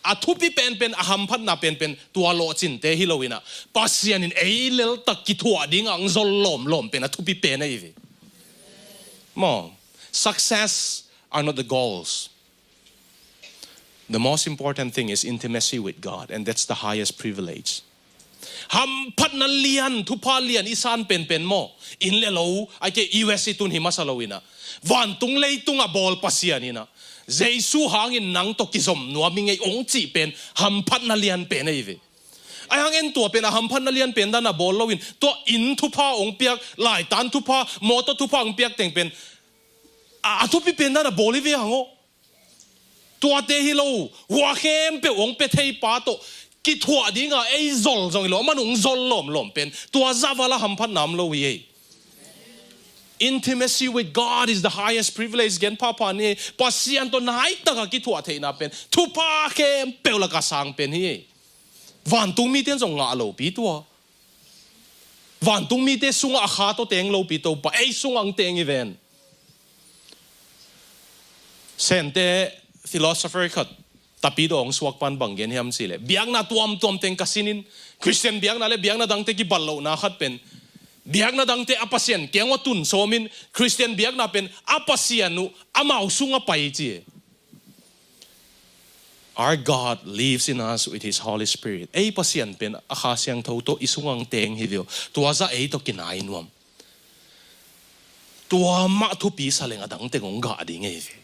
a thupi penpen, a hamphatna penpen tua lawhcinte hi lo in a, Pasian in ei leltak kithuah ding a ang zol lawmlawm pen a thupi pen ahi ve. Maw, success are not the goals. The most important thing is intimacy with God, and that's the highest privilege. Hamphatna lian, thupha lian i san penpen maw, inn le lo, ai kei U S i tun hi masa lo in a, vantung leitung a bawl Pasian in a, Jesu hangin nang tawh kizom nuam ing ei ong cih pen hamphatna lian pen ahi ve. Ai hang en tua pen a hamphatna lian pen dan a bawl lo in, tua inn thupha ong piak, laitan thupha, mawtaw thupha ong piak teng pen a, a thupi pen dan a bawl hi ve hang aw. Tuate hi lo, hua khempeuh hong pia thei pa tawh kithuah ding a ei zol zong hi lo, aman hong zol lawmlawm pen tua zah vala hamphatna om lo hi ei. Intimacy with God is the highest privilege, gen phapha ni ei. Pasian tawh naitak a kithuah theihna pen thupha khempeuh lak a sang pen hi ei. Vantung mite in zong ngah lopi tua. Vantung mite sungah a kha tawh teng lopi Topa ei sungah ang teng hi ven. Sente philosopher khat tapi dawng suak pan bang gen hiam cih leh, biakna tuamtuam teng ka sinin, Khristian biakna le biakna dangte kibat lohna khat pen, biakna dangte a Pasian kiang uah tun sawmin, Khristian biakna pen a Pasian uh amau sungah pai ci. Our God lives in us with His Holy Spirit. Ei Pasian pen a Kha Siangtho tawh i sungah ang teng hi ve aw. Tua zah ei tawh kinai nuam. Tua mah thupi sa leng a dangte hong gah ding ei ve.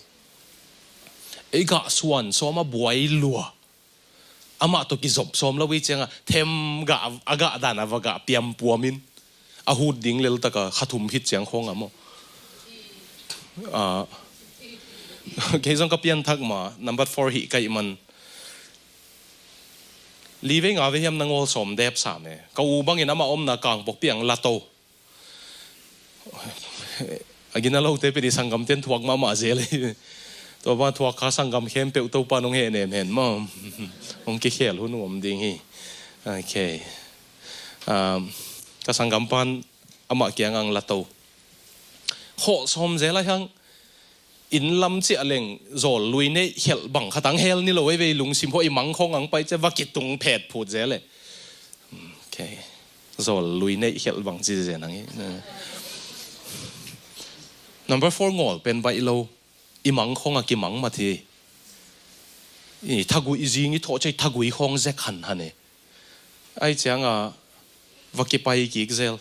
Ei gah suan sawm a buai lua. Amah tawh kizop sawm lo i ciang a, them gah, a gah dan a va gah piampuamin, a hut ding leltak a kha thum khit ciang khong a maw. Ah, kei zong ka pianthak ma, number four hi ka hih man. Li vei nga vei hiam na ngawl sawm dep sam e. Ka u bangin amah omna Kangpokpi ang la to. A gina lote pen i sanggamte'n thuak mahmah zel hi. Tua bang thuak kha sanggam khempeuh Topa nong hehnem hen maw. Hong kikhel hun uh om ding hi. Ok. Um, ka sanggam pa'n amah kiang ang la to. Khawh sawm zel a hiang. Inn lam ciah leng zawl lui neih khelh bang khat ang hel ni lo ei ve, i lungsim khawh i mang khawng ang pai ciah va kitung phet phut zel e. Ok. Zawl lui neih khelh bang ci zen ang hi. Number four ngawl pen baih lo. I mang khawng a kimang mat hi. I thagui, i zing i thawh ciah i thagui khawng zek hanhan e. Ai ciang a va kipai kik zel.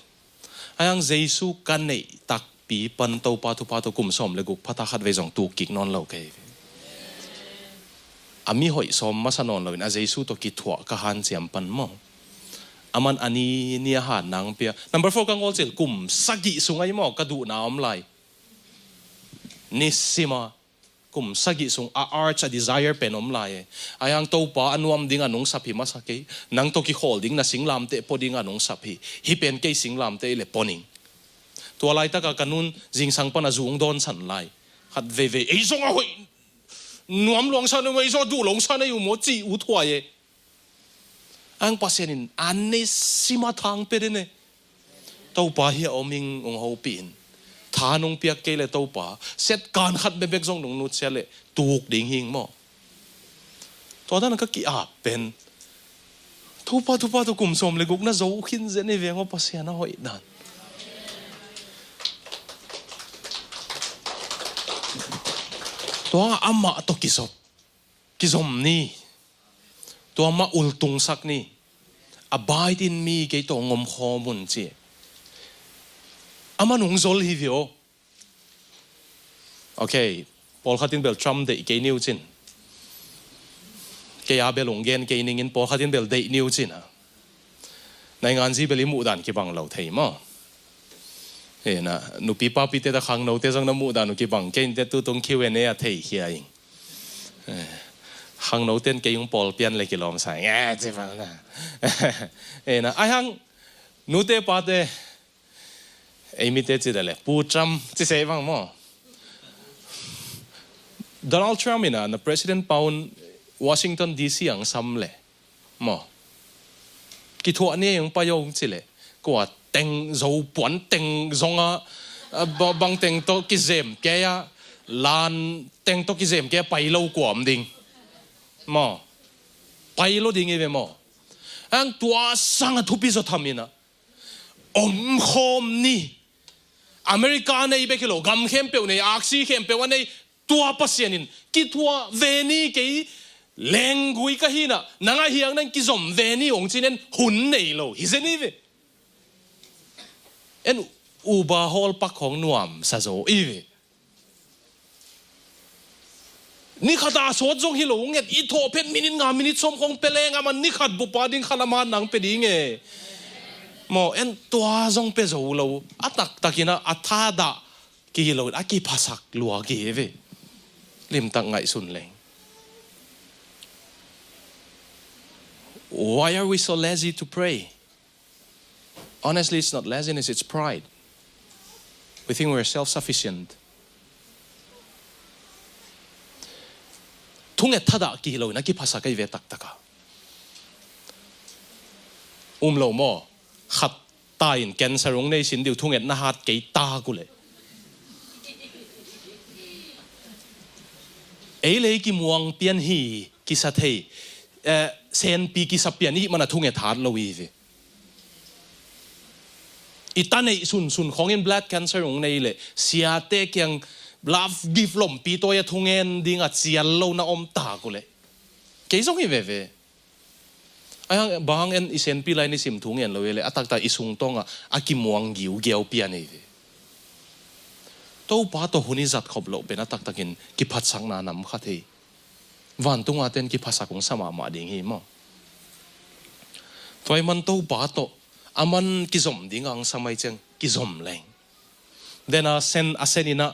Ai ang Jesu ka neih takpi pan Topa thupha tawh kum sawm le guk pha ta khat vei zong tuk kik nawn lo kei. A mi hoih sawm masa nawn loin a Jesu tawh kithuah ka hanciam pan maw. Aman a ni ni a han nang pia. Number four ka ngawl cil kum sagih sung ahi maw ka duhna om lai. Nisima kum sagih sung a urge a desire pen om lai e. Ai ang Topa a nuam ding a nungsap hi masa kei. Nang tawh kikhawl ding na singlamteh pua ding a nungsap hi. Hih pen kei singlamteh i le pua ning. Tua laitaka ka nun zingsang pan a zung dawnsan lai. Khat veivei ei zong a hoih nuam luangsa nei uh maw, ei zong a duh luangsa nei uh maw ci uh thuai e. Ang Pasian in a ni sima thang pia den e. Topa hi a om ing, ung hopih in. Tha nung piak kei le Topa set kan khat bebek zong nung nutsiat le tuk ding hing maw. Tua dan ka ki-ap pen Topa, Topa tawh kum sawm le guk na zo khin zen i veng aw Pasian a hoih dan. Tua amah tawh kizop, kizom ni. Tua mah ultungsak ni. Abide in me, kei tawh ngom khawm un ci. Aman ung zol hi vio. Ok, pawlkhat in bel Trump deih kei niu cin. Kei a bel ung gen kei ningin pawlkhat in bel deih niu cin a. Nainganzi bel i muhdan kibang lo thei maw. Nupi papite ta khangnote zong na muhdan uh kibang kei inte tutung Q and A a thei khia ing. Khangnoten kei ung pawl pian le kilawm sa ing. Ai hang nute pate ei mite ci dale Pu Trump ci sei bang maw. Donald Trump ina na President paun Washington D C ang sam le maw. Kithuah ni ang pai ong ci le kua teng zo puan teng zonga bang teng tawh kizem kei a lan teng tawh kizem kei a pai lo kua om ding maw. Pai lo ding i ve maw. Ang tua sanga thupi zaw tham ina om khawm ni. America a nei bek hi lo gam khempeuh nei aksi khempeuh a nei tua Pasian in kithuah ve ni kei lenggui ka hina nang a hiang nang kizom ve ni ong cin en hun nei lo hi zen i ve. En uba hawl pak khawng nuam sa zo i ve. Ni khat a sawt zong hi lo nget i thawh phet minit nga minit sawm khawng pe leng aman ni khat bupa ding khat a man nang pe ding e. Maw en tua zong pe zo lo a taktakin a thadah kihi lo a kiphasak lua kihi ve. Limtak ngaihsun leng. Why are we so lazy to pray? Honestly, it's not laziness, it's pride. We think we're self-sufficient. Thunget thadah kihi lo in a kiphasak ahi ve taktaka. Um lo maw? Khat ta in cancer ung nei sin diu thunget na hat kei ta ku le. Ei lei kimuang pian hi kisa thei. Senpi kisa pian i hih mana thunget hat lo i ve. I ta neih sunsun khawngin blood cancer ung nei le siate kiang love gift lompi tawi a thungen ding a cial lo na om tak uh le. Kei zong hi veve. Ai hang bang en i senpi lai nisim thungen lo i le a takta i sungtawngah a kimuang giugiau pian i ve. Topa tawh hun i zat khop loh pen a taktakin kiphatsakna nam kha thei. Vantunga ten kiphasak hong sa mahmah ding hi maw? Tua i man Topa tawh a man kizom ding ang sa mai ciang kizom leng. Dena sen a sen inah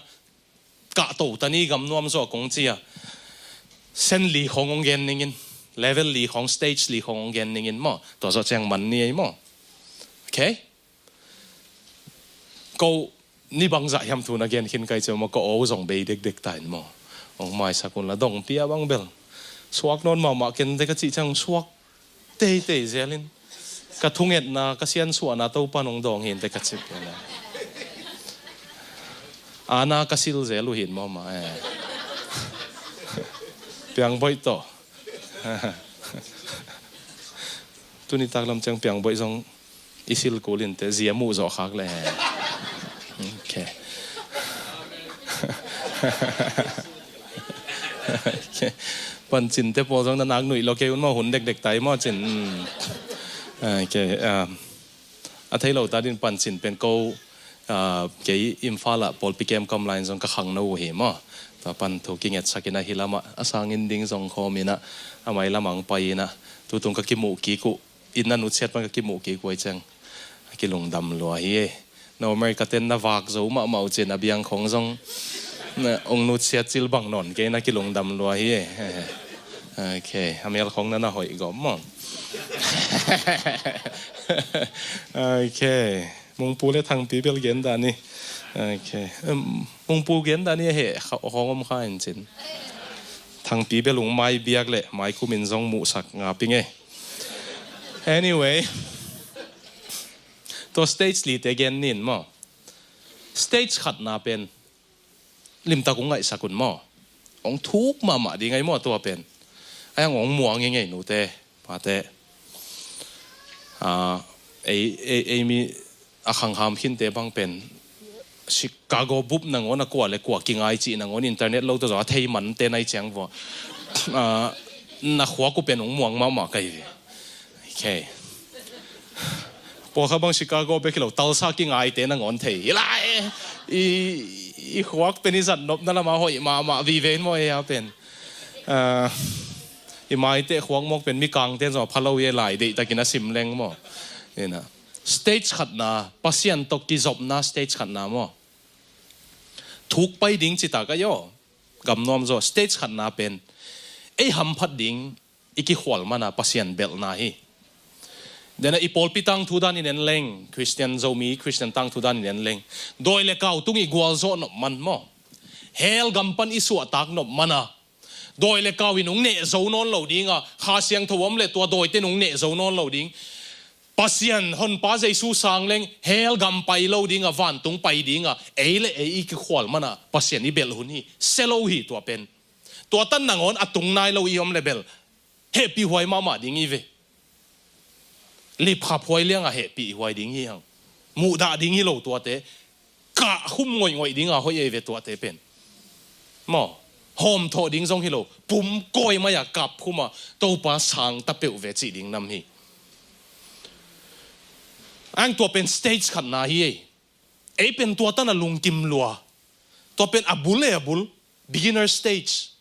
kah to ta ni gam nuam zawh kong ci a. Sen li khawng hong gen ning in, level li khawng, stage li khawng hong gen ning in maw. Tua zawh ciang man ni ei maw. Okay? Ko ni bangzah hiam thu na gen khin kai ciang maw, ka aw zong bei dekdek ta in maw. Hong maisak un la dong pia bang bel. Suak nawn mahmah ken te ka cih ciang suak teitei zel in. Ka thungetna, ka siansuahna Topa nong dawng hi in te ka cih. Ana ka sil zel uh hi in maw mah, eh. Piangboih tawh. Tuni taklam ciang piangboih zong i sil kul in te, zia muh zawh khak le. Okay. Okay. Pancin te pawl zong na nak nuih lo kei un maw, hun dekdek tai maw cin. Hmm. Okay. Um, a thei lo ta din pancin pen ko, ah, kei Imphal ah pawlpi kem kam lai in zong ka khangno uh hi maw. Tua pan thu kingetsak in a hi lamah a sangin ding zong khawm in a, a mai lamah hong pai in a, tutung ka kimuh kik uh, inn a nutsiat pan ka kimuh kik uh ai ciang a kilungdam lua hi e. No America ten na vak zo mahmah uh cin a biang khawng zong na hong nutsiat cil bang nawn kei na kilungdam lua hi e. Okay, a mel khawng na na hoih gawm maw. Okay. Mungpu le Thangpi bel gen dah ni. Okay. Em, Mungpu gen dah ni a heh kha-, hong om kha in cin. Thangpi bel ung mai biak le mai kumin zong muhsak nga ping e. Anyway. Tua stage li te gen nin maw. Stage khatna pen limtak ung ngaihsak un maw. Hong thuk mahmah ding ai maw tua pen. Ai ang hong muang ngei ngei nute, pate. Ah, ei, ei, ei mi a khangham khinte bang pen Chicago bup nangawn a kua le kua kingai cih nangawn internet lo tawh zaw a thei man te nai ciang vua. Ah, na khuak uh pen hong muang mahmah kai ve. Okay. Pawlkhat bang Chicago bek hi lo, Tulsa kingaite nangawn thei hi lai. I, i khuak pen i zat nopna lama hoih mahmah vive in maw ei a pen. Ah, i maite khuak mawk pen Mikangte zong a pha lo hi e lai deihtakin a sim leng maw. Ina. Stage khatna, Pasian tawh kizopna stage khatna maw. Thuk pai ding ci ta ka hi aw. Gam nuam zaw, stage khatna pen ei hamphat ding i kikhual mana Pasian belhna hi. Dena i pawlpi tangthu danin en leng, Khristian Zomi Khristian tangthu danin en leng, dawi le kau tung i gualzawh nop man maw. Hell gam pan i suahtak nop mana dawi le kau in hong neh zo nawn lo dinga, Kha Siangtho om le tua dawite in hong neh zo nawn lo ding. Pasian honpa Jesu sang leng hell gam pai lo dinga, vantung pai dinga, ei le ei i kikhual mana Pasian i belh hun hi. Se lo hi tua pen. Tua tan nangawn a tung nai lo i om le bel hehpih huai mahmah ding i ve. Lipkhap huai lianga hehpih huai ding hi hang. Muhdah ding hi lo tuate. Kah khum ngoihngoih dinga hoih ei ve tuate pen. Maw, hawmthawh ding zong hi lo. Pum kawi mai-a kap khuma Topa sang ta peuh ve cih ding nam hi. Ang tua pen stage khatna hi ei. Ei pen tua tana lungkim lua. Tua pen a bul e a bul. Beginner stage.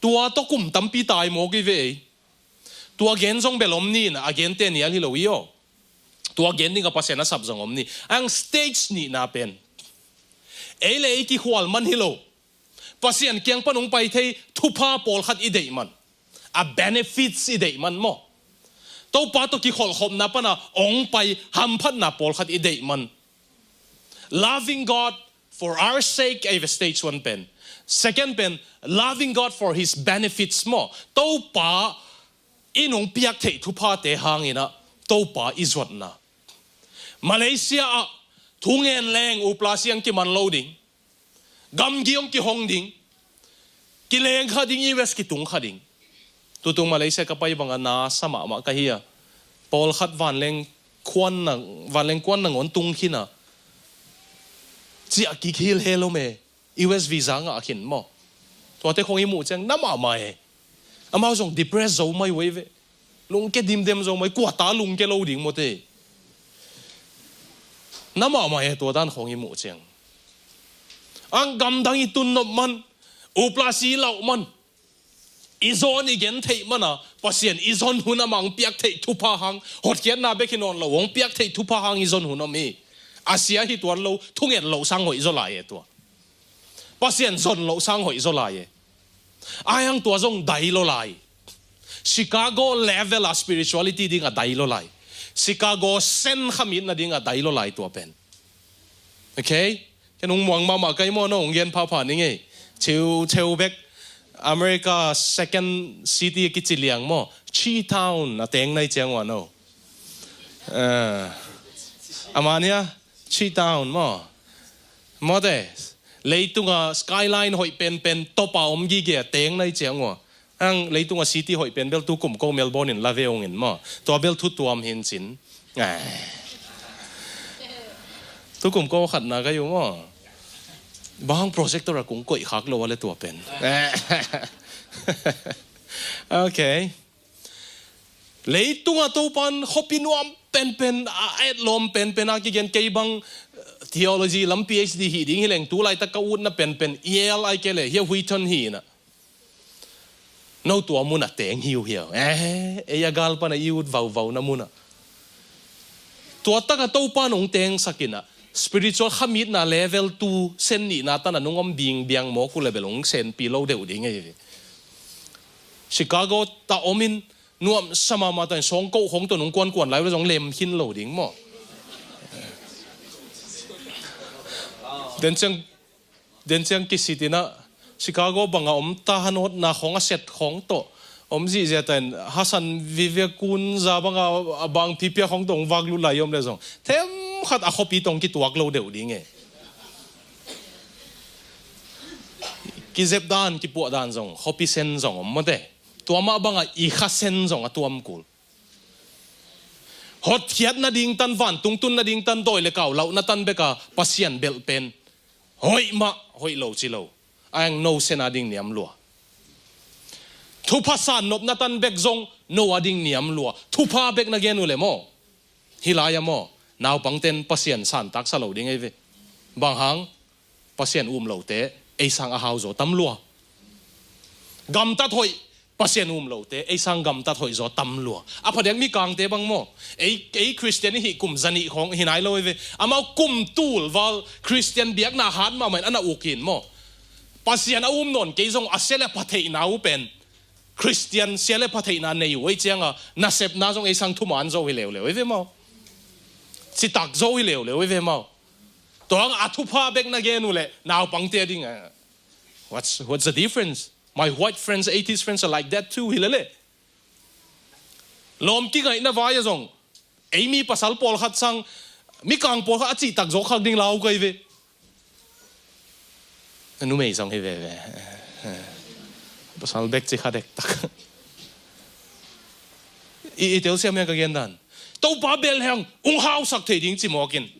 Tua tawh kum tampi tai mawk i ve ei. Tua gen zong bel om ni na, a gente nial hi lo i aw. Tua gen dinga Pasian a sap zong om ni. Ang stage nihna pen ei le ei kikhual man hi lo. Pasian kiang pan hong pai thei thupha pawlkhat i deih man. A benefits i deih man maw. Topa tawh kikholhkhopna pana hong pai hamphatna pawlkhat i deih man. Loving God for our sake, ei ve stage one pen. Second pen, loving God for his benefits maw. Topa in hong piak theih thuphate hangin ah Topa i zuatna. Malaysia ah thungen leng upla siang kiman lo ding. Gamgi hong kihong ding. Kileng kha ding, U S kitung kha ding. Tutung Malaysia ka pai banga na sa mahmah ka hi a. Pawlkhat vanleng kuan na, vanleng kuan nangawn tung khin a. Ciah kik hilhel om e. U S visa ngah khin maw. Tuate khong i muh ciang na mahmah e. Amau zong depress zo mai uh ei ve. Lungke dimdem zo mai, kua ta lungke lo ding maw te. Na mahmah e tua dan khong i muh ciang. Ang gamdang i tun nop man, upla si lauh man. I zawn i gen theih mana, Pasian i zon hun a mang piak theih thupha hang, hotkhiatna bek hi nawn lo, hong piak theih thupha hang i zon hun om hi. A sia hi tuan lo, thunget loh sang hoih zaw lai e tua. Pasian zon loh sang hoih zaw lai e. Ai hang tua zong dai lo lai. Chicago level a spirituality ding a dai lo lai. Chicago sen khamitna ding a dai lo lai tua pen. Okay? Ken hong muang mahmah kai maw, no hong gen phapha ning ei. Cheu cheu bek America second city a kici liang maw. Chi town a teng nai ciang ua no. Ah. Amania chi town maw. Mawte, leitunga skyline hoih penpen topa om gige a teng nai ciang ua. Ang leitunga city hoih pen bel tu kum ko Melbourne in la ve ung in maw. Tua bel thu tuam hin cin. Ah. Tu kum ko khatna ka yu maw. Bang projector a kung koih khak lo a le tua pen. Okay. Leitunga Topan khuapi nuam penpen a etlawm penpen a kigen kei bang, eh, theology lam P H D hi ding hi leng tu laitak ka utna penpen Yale ai ke le hia Wheaton hi na. No tua muna teng hiu hiau. Eh, ei a gal pana i ut vauvau na muna. Tua taka Topan hong teng sakina. Spiritual khamitna level tu sen nihna tana nung om bing biang mawk uh le bel hong senpi lo deuh ding ei. Chicago ta omin nuam sama mata in sawngkoh khong to nung kuankuan lai uh le zong lem khin lo ding maw. Den ciang Den ciang kisitina Chicago banga om ta hanawtna khong a set khong tawh om zihziata in Hasan Vivekun za banga a bang pipia khong tawh hong vak lut lai om le zong themkhat a khuapi tawh kituak lo deuh ding e. Kizep dan kipuah dan zong khuapi sen zong om mawte. Tua mah banga i kha sen zong a tuam kul. Hotkhiat nading tan, vantung tun nading tan, dawi le kau lauh na tan beka Pasian belh pen hoih mah hoih lo ci lo. Ai ang no sen a ding niam lua. Thupha san nopna tan bek zong no a ding niam lua. Thupha bek na gen uh le maw. Hi lai-a maw. Naupangten Pasian santak sa lo ding ei ve. Bang hang Pasian um lote ei sang a hau zaw tam lua. Gamtat hoih Pasian um lote ei sang gamtat hoih zaw tam lua. A phadiak Mikangte bang maw. Ei, ei Christian i hih kum zanih khong hi nai lo ei ve. Amau kum tul val Christian biakna hat mahmah in ana uk hin maw. Pasian a um nawn kei zong a sia le pha theihna uh pen Christian sia le pha theihna nei uh ei cianga nasepna zong ei sang thuman zo hi leuleu ei ve maw. Citak zo hi leuleu ei ve maw. Tua hang a thupha bek na gen uh le naupangte ding a. What's, what's the difference? My white friends, atheist friends are like that too, hi lele. Lawm kingaihna vai a zong ei mi pasal pawlkhat sang Mikang pawlkhat a cihtak zawk khak ding lau kai ve. A numei zong hi veve. Pasal bek ci kha dektak. I, i telsiam hian ka gen dan. Topa bel heng ung hausak thei ding ci mawkin.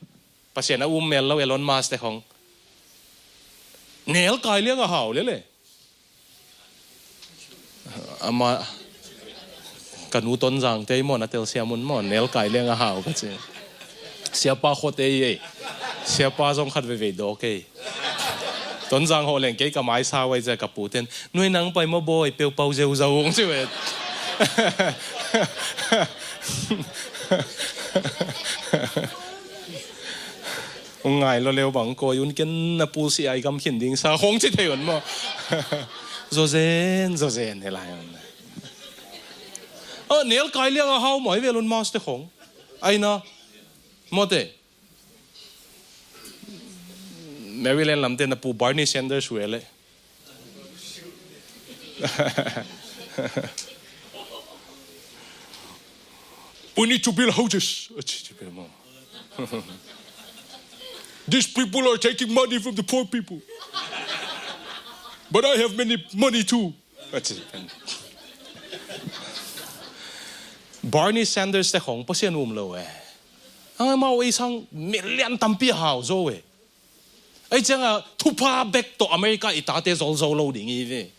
Pasian a um mel lo Elon Musk te khong. Nel kai liang a hau lele. Ama ka nu Tonzang te i maw na telsiam un maw nel kai liang a hau ka ci. Siapa khua te i ei. Siapa zong khat veivei dawk ei. Tonzang hawh leng kei ka mai sa uai cia ka puten. Nuai nang pai maw bawi peupau zeuzau ung ci uai. Ung ngai lo leu bang kawi un ken na pulsi ai gam khin ding sa khong ci thei un maw. Zozen, zozen he lai un. A nel kai liang a hau mai vel un Musk te khong. Aina. Mawte. Maryland lamte na pu Bernie Sanders uele. We need to build houses. These people are taking money from the poor people. But I have many money too. Bernie Sanders te khong Pasian um lo e. Ang mau ei sang million tampi a hau zo e. Ei cianga thupha bek tawh America i tate zolzo lo ding i ve.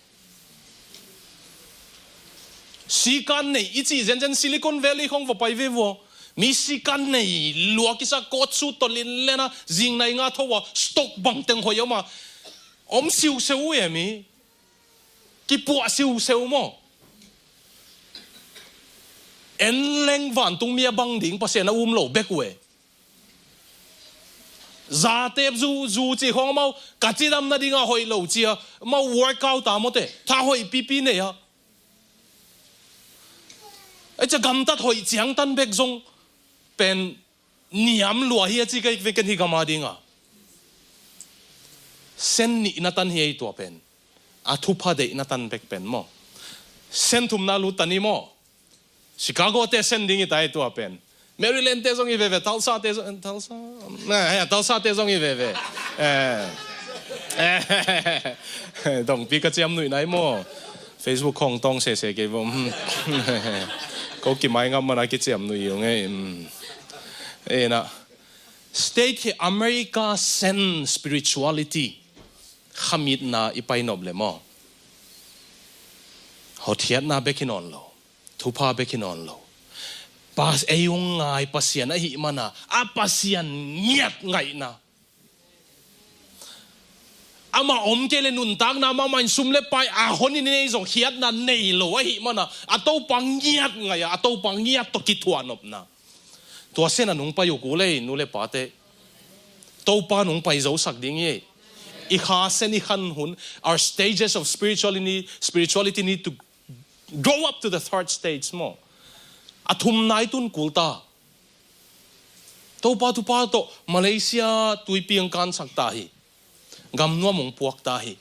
Sikan nei i cih zenzen Silicon Valley khong va pai ve vua. Mi sikan nei lua kisa kawtsu tawh linlena zingnai nga tho a stock bangteng hoih oma. Om siuseu uh e mi. Kipuah siuseu maw. En leng vantung mi a bang ding Pasian a um lo bek uh e. Zatep zu, zu cih khawng amau ka cidam nadingah hoih lo ci a, amau workout a mawte, tha hoih pipi nei a. Ei cia gamtat hoih ciangtan bek zong pen niam lua hi a ci ka ik ve ken hi gam a dinga. Sen nihna tan hi ei tua pen. A thupha deihna tan bek pen maw. Sen thumna lut ta ni maw. Chicago te sen ding i ta ei tua pen. Maryland te zong i veve, Tulsa te zong, Tulsa. Eh, eh, Tulsa te zong i veve. Eh. Eh. Dongpi ka ciam nuih nai maw. Facebook khong tong sese kei vo. Hmm. Ko kimai ngam mana kiciam nuih ung ei. Hmm. Eh, na. State hi America sen spirituality. Khamitna i painop le maw. Hotkhiatna bek hi nawn lo. Thupha bek hi nawn lo. Pas ei ung ngai Pasian ahih mana, a Pasian ngiat ngaihna. Amah om kei le nuntakna mahmah in sum le pai a hon in ei zong khiatna nei lo ahih mana, a Topa ngiat ngaih a, a Topa ngiat tawh kithuah nopna. Tua sen a nung pai uh kul ei, nu le pate. Topa nung pai zosak ding hi. I kha sen i khan hun, our stages of spirituality, spirituality need to go up to the third stage maw. A thumna i tun kul ta. Topa thupha tawh Malaysia tuipi ang kansak ta hi. Gamnuam hong puak ta hi.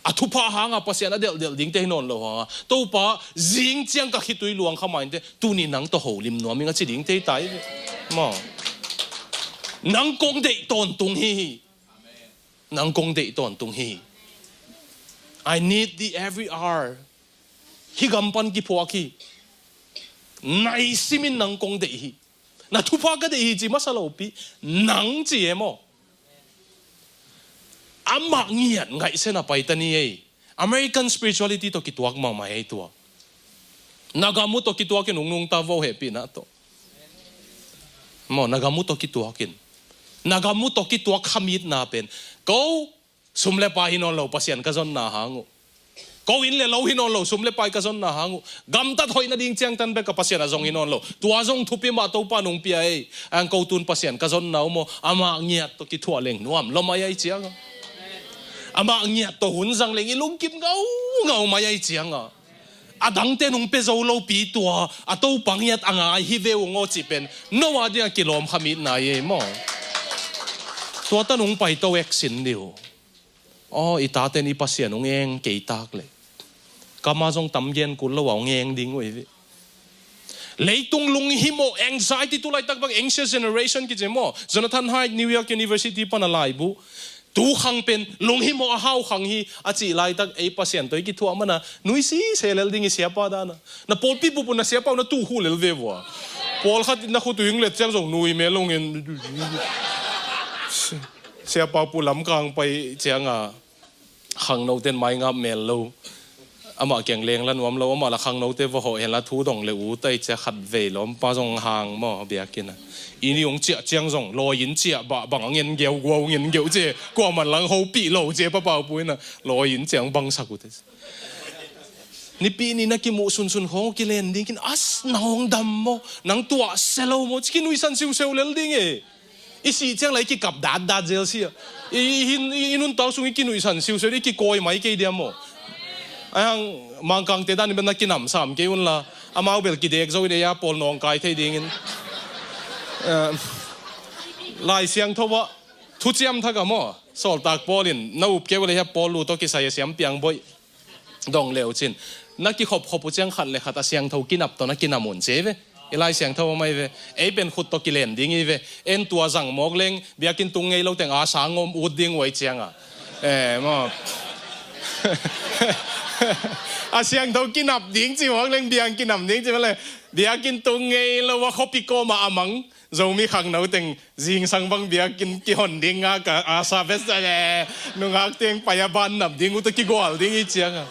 A thupha hanga Pasian a delhdelh dingte hi nawn lo hanga. Topa, zing ciang ka khitui luang kha mainte, tuni nang tawh holim nuam ing a ci dingte hi ta hi. Maw. Nang kong deih tawntung hi hi. Nang kong deih tawntung hi hi. I need thee every hour. Hih gam pan kiphuak hi. Nai simin nang kong deih hi. Na thupha ka deih hi ci masa lopi. Nang ci e maw. Amah ngiat ngaihsen a pai ta ni ei. American spirituality tawh kituak mahmah ei tua. Na gam uh tawh kituakin ung nungta vo hehpihna tawh. Maw, na gam uh tawh kituakin. Na gam uh tawh kituak khamitna pen. Ko sum le pai hi nawn lo Pasian ka zonna hang uh. Ko inn le lo hi nawn lo, sum le pai ka zonna hang uh. Gamtat hoih nading ciangtan bek a Pasian a zong hi nawn lo. Tua zong thupi mah Topa nung pia ei. Ang ko tun Pasian ka zonna uh maw, amah ngiat tawh kithuah leng nuam lua mai ei cianga. Amah ngiat tawh hun zang leng i lungkim ngaungau mai ei cianga. A dangte nung pia zo lopi tua, a Topa ngiat a ngai hi ve ung aw cih pen. No a dingah kilawm khamitna ei maw. Tua ta nung pai to ek sin dih uh. Aw, i taten i Pasian hong eng kei tak le. Kama zong tam gen kul lo a hong eng ding uh hi. Leitung lunghimawh, anxiety, tu laitak bang anxious generation kici maw. Jonathan Haidt, New York University pan a laibu. Tu khang pen lunghimawh a hau khang hi a cih laitak ei Pasian tawh i kithuah mana. Nuisi se lel ding i siapa dana. Na pawlpi pupun na siapa uh na tuh hu lel ve vua. Pawlkhat na khut uh hing let ciang zong nui mel lungin. Siapa pu lamkang pai cianga khangnoten maingap mel lo. Amah kiang leng la nuam lo, amah la khangnote va hawh hen la thu dong le u tai cia khat vei lawmpa zong hang maw biakinn a. I ni hong ciah ciang zong, lawi in ciah bah bang a ngen geu guau ngen geu cia, kuaman lang hopih lo cia papau pu in a, lawi in ciah hong bangsak uh te. Nipi ni na kimuh sunsun khawng kilen dingin, as na hong dam maw, nang tuah sia lo maw, ci kinuisan siuseu lel ding e. I sih ciang la i kikap datdat zel sia. I, i, i, i nuntak sung i kinuihsan siusiu i kikawi mai kei diam maw. Ai hang Mangkangte dan i bel na kinam sam kei un la. Amau bel kidek zo i dei a pawl nawngkai thei dingin. Eh, Lai Siangtho ah thuciam thak a maw. Sawltak Paul in na up kei uh le hia pawl lu tawh kisai a siam piang boih. Dong leu cin. Na kikhopkhop uh ciang khat le khat a siangtho kinap tawh na kinam un ci ve. I Lai Siangtho a mai ve. Ei pen khut tawh kilen ding i ve. En tua zang mawk leng biakinn tung ngei lo teng a sang om ut ding uai cianga. Eh, maw. A siangtho kinap ding ci mawk leng biang kinam ding ci mawk leng. Biakinn tung ngei lo a khuapi kawma a mang. Zomi khangno teng zingsang bang biakinn kihon ding a ka asa besa le nungak teng pai a ban nap ding uta kigual ding i cianga.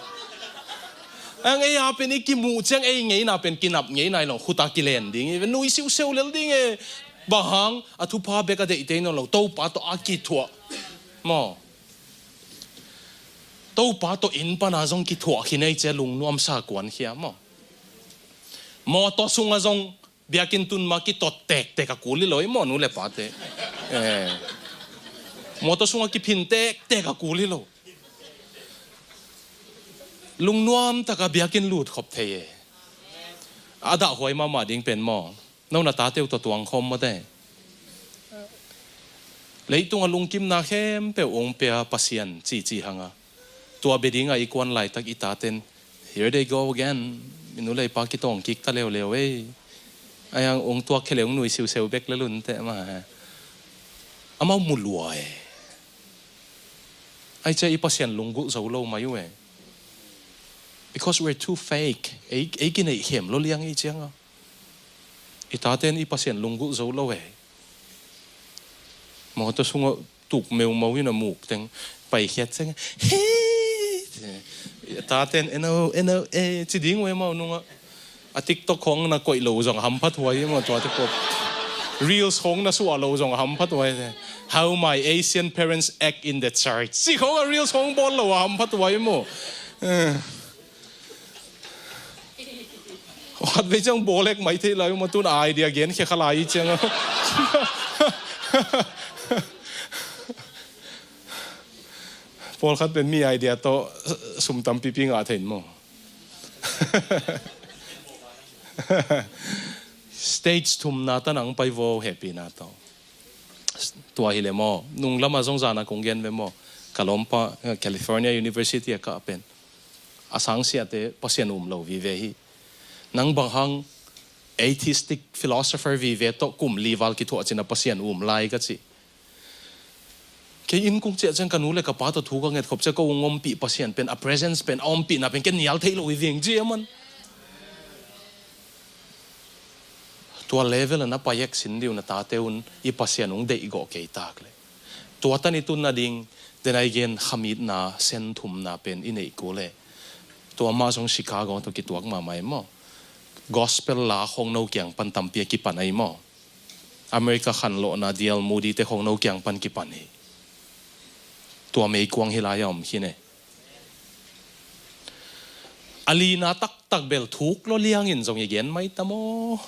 Ang ei a pen i kimuh ciang ei ngeina pen kinap ngeina i long khuta kilen ding i nui siuseu lel ding e. Bang hang a thupha bek a deihte i nong lo Topa tawh a kithuah. Maw. Topa tawh inn pana zong kithuah khin ei cia lungnuam sa kuan khia maw. Mawtaw sunga zong biakinn tun ma kitot tektek a kul i lo i maw nu le pate. Eh. Mawtaw sungah kiphin tektek a kul hi lo. Lungnuam taka biakinn lut khop thei e. A dahhuai mahmah ding pen maw, no na tate uh tawh tuang khawm mawte. Leitung a lungkimna khempeuh ong pia Pasian cici hanga, tua bia dinga i kuan laitak i taten, "Here they go again. Minu leipa kitawng kik ta leuleu ei. Ayang ong tuak khe le ong nui siuseu bek le lunte ma he." Amau mu lua e. Ai cia i Pasian lunggulh zo lo mai uh e. Because we're too fake. Ei, ei kineih khem lo liang i cianga, i taten i Pasian lunggulh zo lo e. Mawtaw sungah tuk meumau in a muk teng paikhiat ciang, "Hei!" Taten, "Eno, eno, e," ci ding uh e mau nungah. A TikTok khong na koih lo zong hamphat huai i maw, tuate pop. Reels khong na suah lo zong hamphat huai te. "How my Asian parents act in the church." Ci khong a Reels khong bawl lo a hamphat huai i maw. Eh. Khat vei ciang bawl ek mai thei lai i maw, tun idea gen khia kha lai i ciang a. Pawlkhat pen mi idea tawh sum tampipi ngah thei in maw. Stage thumna tan ang pai vo hehpihna tawh. Tua hi le maw, nunglam a zong zana kong gen ve maw. Ka lawmpa, eh, California University a kah pen, a sangsiate Pasian um lo vive hi. Nang bang hang atheistic philosopher vive tawh kum li val kithuah cin a Pasian um lai ka ci. Kei inn kong ciah ciang ka nu le ka pa tawh thu ka nget khop ciang ko ung ompih Pasian pen, a presence pen, a ompihna pen ken nial thei lo hi veng ci a man. Tua level a na pai ek sin diu na tate un i Pasian ung deih gawh kei tak le. Tua tan i tun nading, den ai gen khamitna sen thumna pen i neih kul e. Tua mah zong Chicago tawh kituak mahmah e maw. Gospel la khong no kiang pan tampi a kipan ai maw. America khanlawhna D L Moody te khong no kiang pan kipan hi. Tua meikuang hi lai a om khin e. A lina taktak bel thuk lo liangin zong i gen mai ta maw.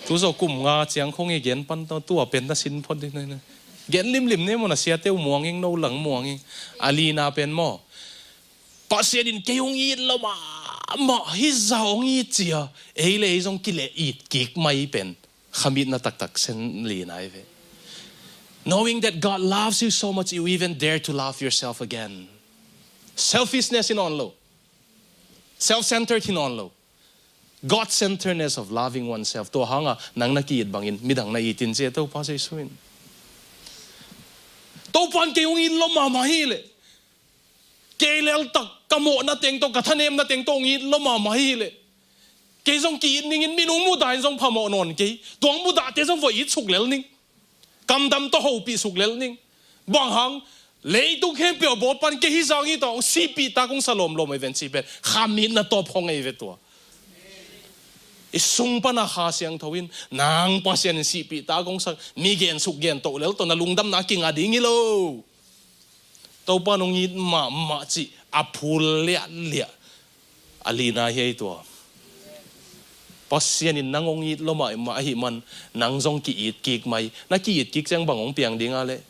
Tu zaw kum nga ciang khong i gen pan ta, tua pen na sin phot ding na. Gen limlim ne maw, na siate uh muang ing, no lang muang ing. A lina pen maw, Pasian in kei hong it lo mahmah hi, za hong it cia, ei le ei zong kileh it kik mai pen. Khamitna taktak sen lina hi ve. Knowing that God loves you so much, you even dare to love yourself again. Selfishness in on lo. Self-centered in on lo. God-centeredness of loving oneself. Tua hanga nang na ki-it bangin midang na it in ci e Topa Jesu in. Topa in kei hong it lo mahmah hi leh. Kei leltak ka mawhna teng tawh, ka thanemna teng tawh hong it lo mahmah hi leh. Kei zong ki-it ningin minung muda in zong phamawh nawn kei. Tuang mudahte zong voi it suk lel ning. Kamdam tawh hopih suk lel ning. Bang hang, leitung khempeuh a bawl pan kei hi zang hi tawh, sihpih tak hong sa lawmlawm ei ven cih pen khamitna tawp hong ei ve tua. I sung pana Kha Siangtho in, nang Pasian in sihpih tak hong sa, mi gen suk gen toh lel tawh na lungdamna kinga ding hi lo. Topa nong it mahmah cih a phul liahliah a lina hi ei tua. Pasian in nang hong it lo mahmah ahih man, nang zong ki-it kik mai. Na ki-it kik ciang bang hong piang ding a leh?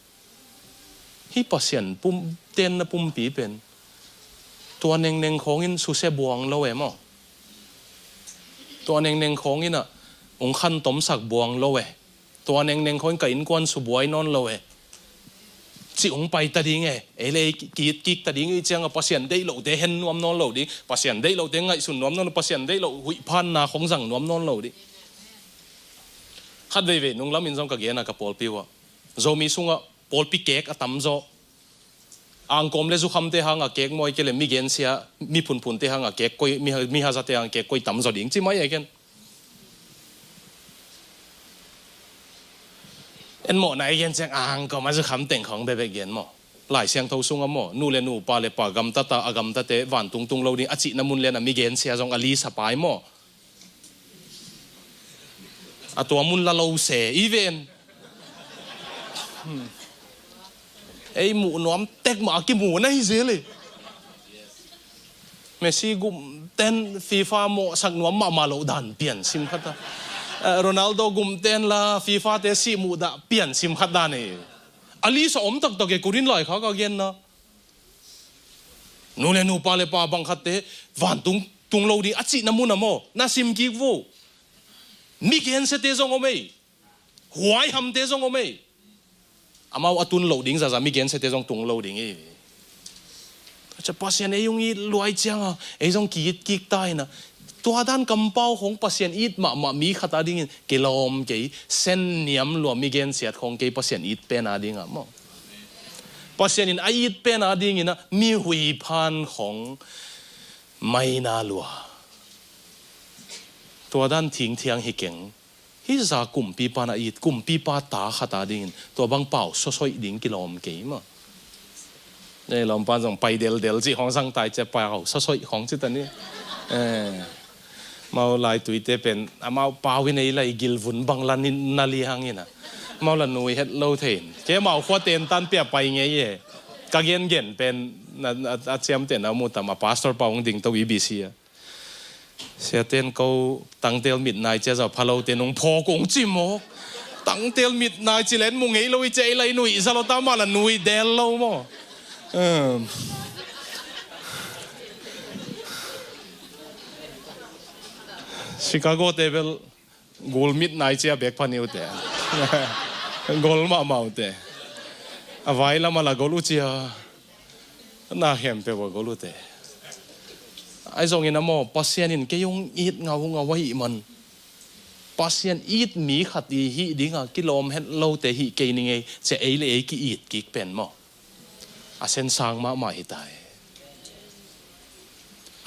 Hih Pasian pum, tenna pumpi pen tua nengneng khawngin susia buang lo e maw? Tua nengneng khawngin ah hong khantomsak buang lo e. Tua nengneng khawngin ka innkuan subuai nawn lo e. Cih hong pai ta ding e. Ei le ei ki-, ki-, kik ta ding i cianga Pasian deih lohte hen nuam nawn lo ding. Pasian deih lohte ngaihsun nuam nawn lo. Pasian deih loh huih phanna khawng zang nuam nawn lo ding. Khat veivei nunglamin zong ka gena ka pawlpi uh ah, Zomi sungah pawlpi kek a tamzaw. Angkawm le zukhamte hanga kek mawi kei le mi gensia, mi phunphunte hanga kek koi, mi ha-, mi hazate hanga kek koi tamzaw ding ci mai e ken. En mawhna i gen ciang angkawm a zukham teng khawng bekbek gen maw? Lai Siangtho sungah maw, nu le nu, pa le pa, gamtata a gamtate vantung tung lo ding a cihna mun liana mi gensia zong a lisa pai maw? A tua mun la lo se i ven. Hmm. Ei muh nuam tek mah a kimu na hi zel e. Messi gumten FIFA mawhsak nuam mahmah loh dan pian sim khat a. Eh, Ronaldo gumten la FIFA te sih muh dah pian sim khat dan e. A list a om taktak e, Korin laikhak a genna. Nu le nu, pa le pa, bang khatte vantung tung lo ding a cihna mun ah maw, na sim kik vo. Mi gensiate zong om ei. Huaihamte zong om ei. Amau a tun loh ding zahzah mi gensiate zong tung lo ding hi. Tua ciang Pasian ei hong it luai ciangin ei zong ki-it kik ta hi na. Tua dan kampau khong Pasian it mahmah mi khat a dingin kilawm kei, sen niam lua mi gensiat khong kei Pasian it pen a ding a maw. Pasian in a it pen a dingin a mi huiphan khong maina lua. Tua dan thingthiang hi keng. Hih zah kumpipa na it, kumpipa ta khat a dingin tua bang pau sawsoih ding kilawm kei maw. Ei lawmpan zong pai deldel cih khong zang tai ciang pau sawsoih khong ci ta ni. Eh. Mau laituite pen amau pau in ei lai gilvun bang la ni na li hang in a. Mau la nui het lo thei in. Kei mau khua tentan pia pai ngei e. Ka gengen pen na, na, a ciamtehna mu tam a, pastor pa hong ding to i B C a. Siaten ko tangtel mit nai cia zau phalo te nung phawk ung ci maw. Tangtel mit nai ci len mu ngei lo i cia i lai nui za lo ta, ma la nui del lo maw. Um. Chicago te bel gul mit nai cia bek pha niu te. Gol mahmah uh te. A vai lam a la gol uh cia. Na khempeuh a gol uh te. Ahi zongin a maw, Pasian in kei hong it ngaungau ahih man. Pasian it mi khat i hih ding a kilawm het lo te hih kei ni ngei, cia ei le ei ki-it kik pen maw. A sensang mahmah hi ta hi.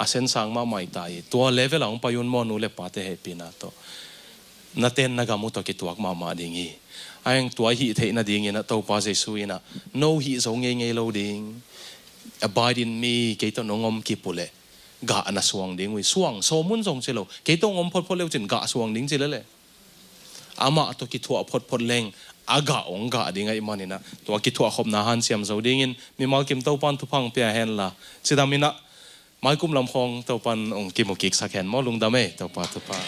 A sensang mahmah hi ta hi. Tua level a hong pai un maw, nu le pate hehpihna tawh. Na ten na gam uh tawh kituak mahmah ding hi. A heng tua i hih theih nadingin a Topa Jesu in a no hih zo ngeingei lo ding. Abide in me, kei tawh nong om kip uh leh gah na suang ding uh hi. Suang sawm un zong ci lo. Kei tawh hong om photphot le uh cin gah suang ding ci lele. Amah tawh kithuah photphot leng a gah hong gah ding ahih manin a tua kithuah khopna hanciam zo dingin mimal kim Topan thupha hong pia hen la. Cidam in a maikum lam khawng Topan hong kimu kiksak hen maw, lungdam ei, Topa thupha.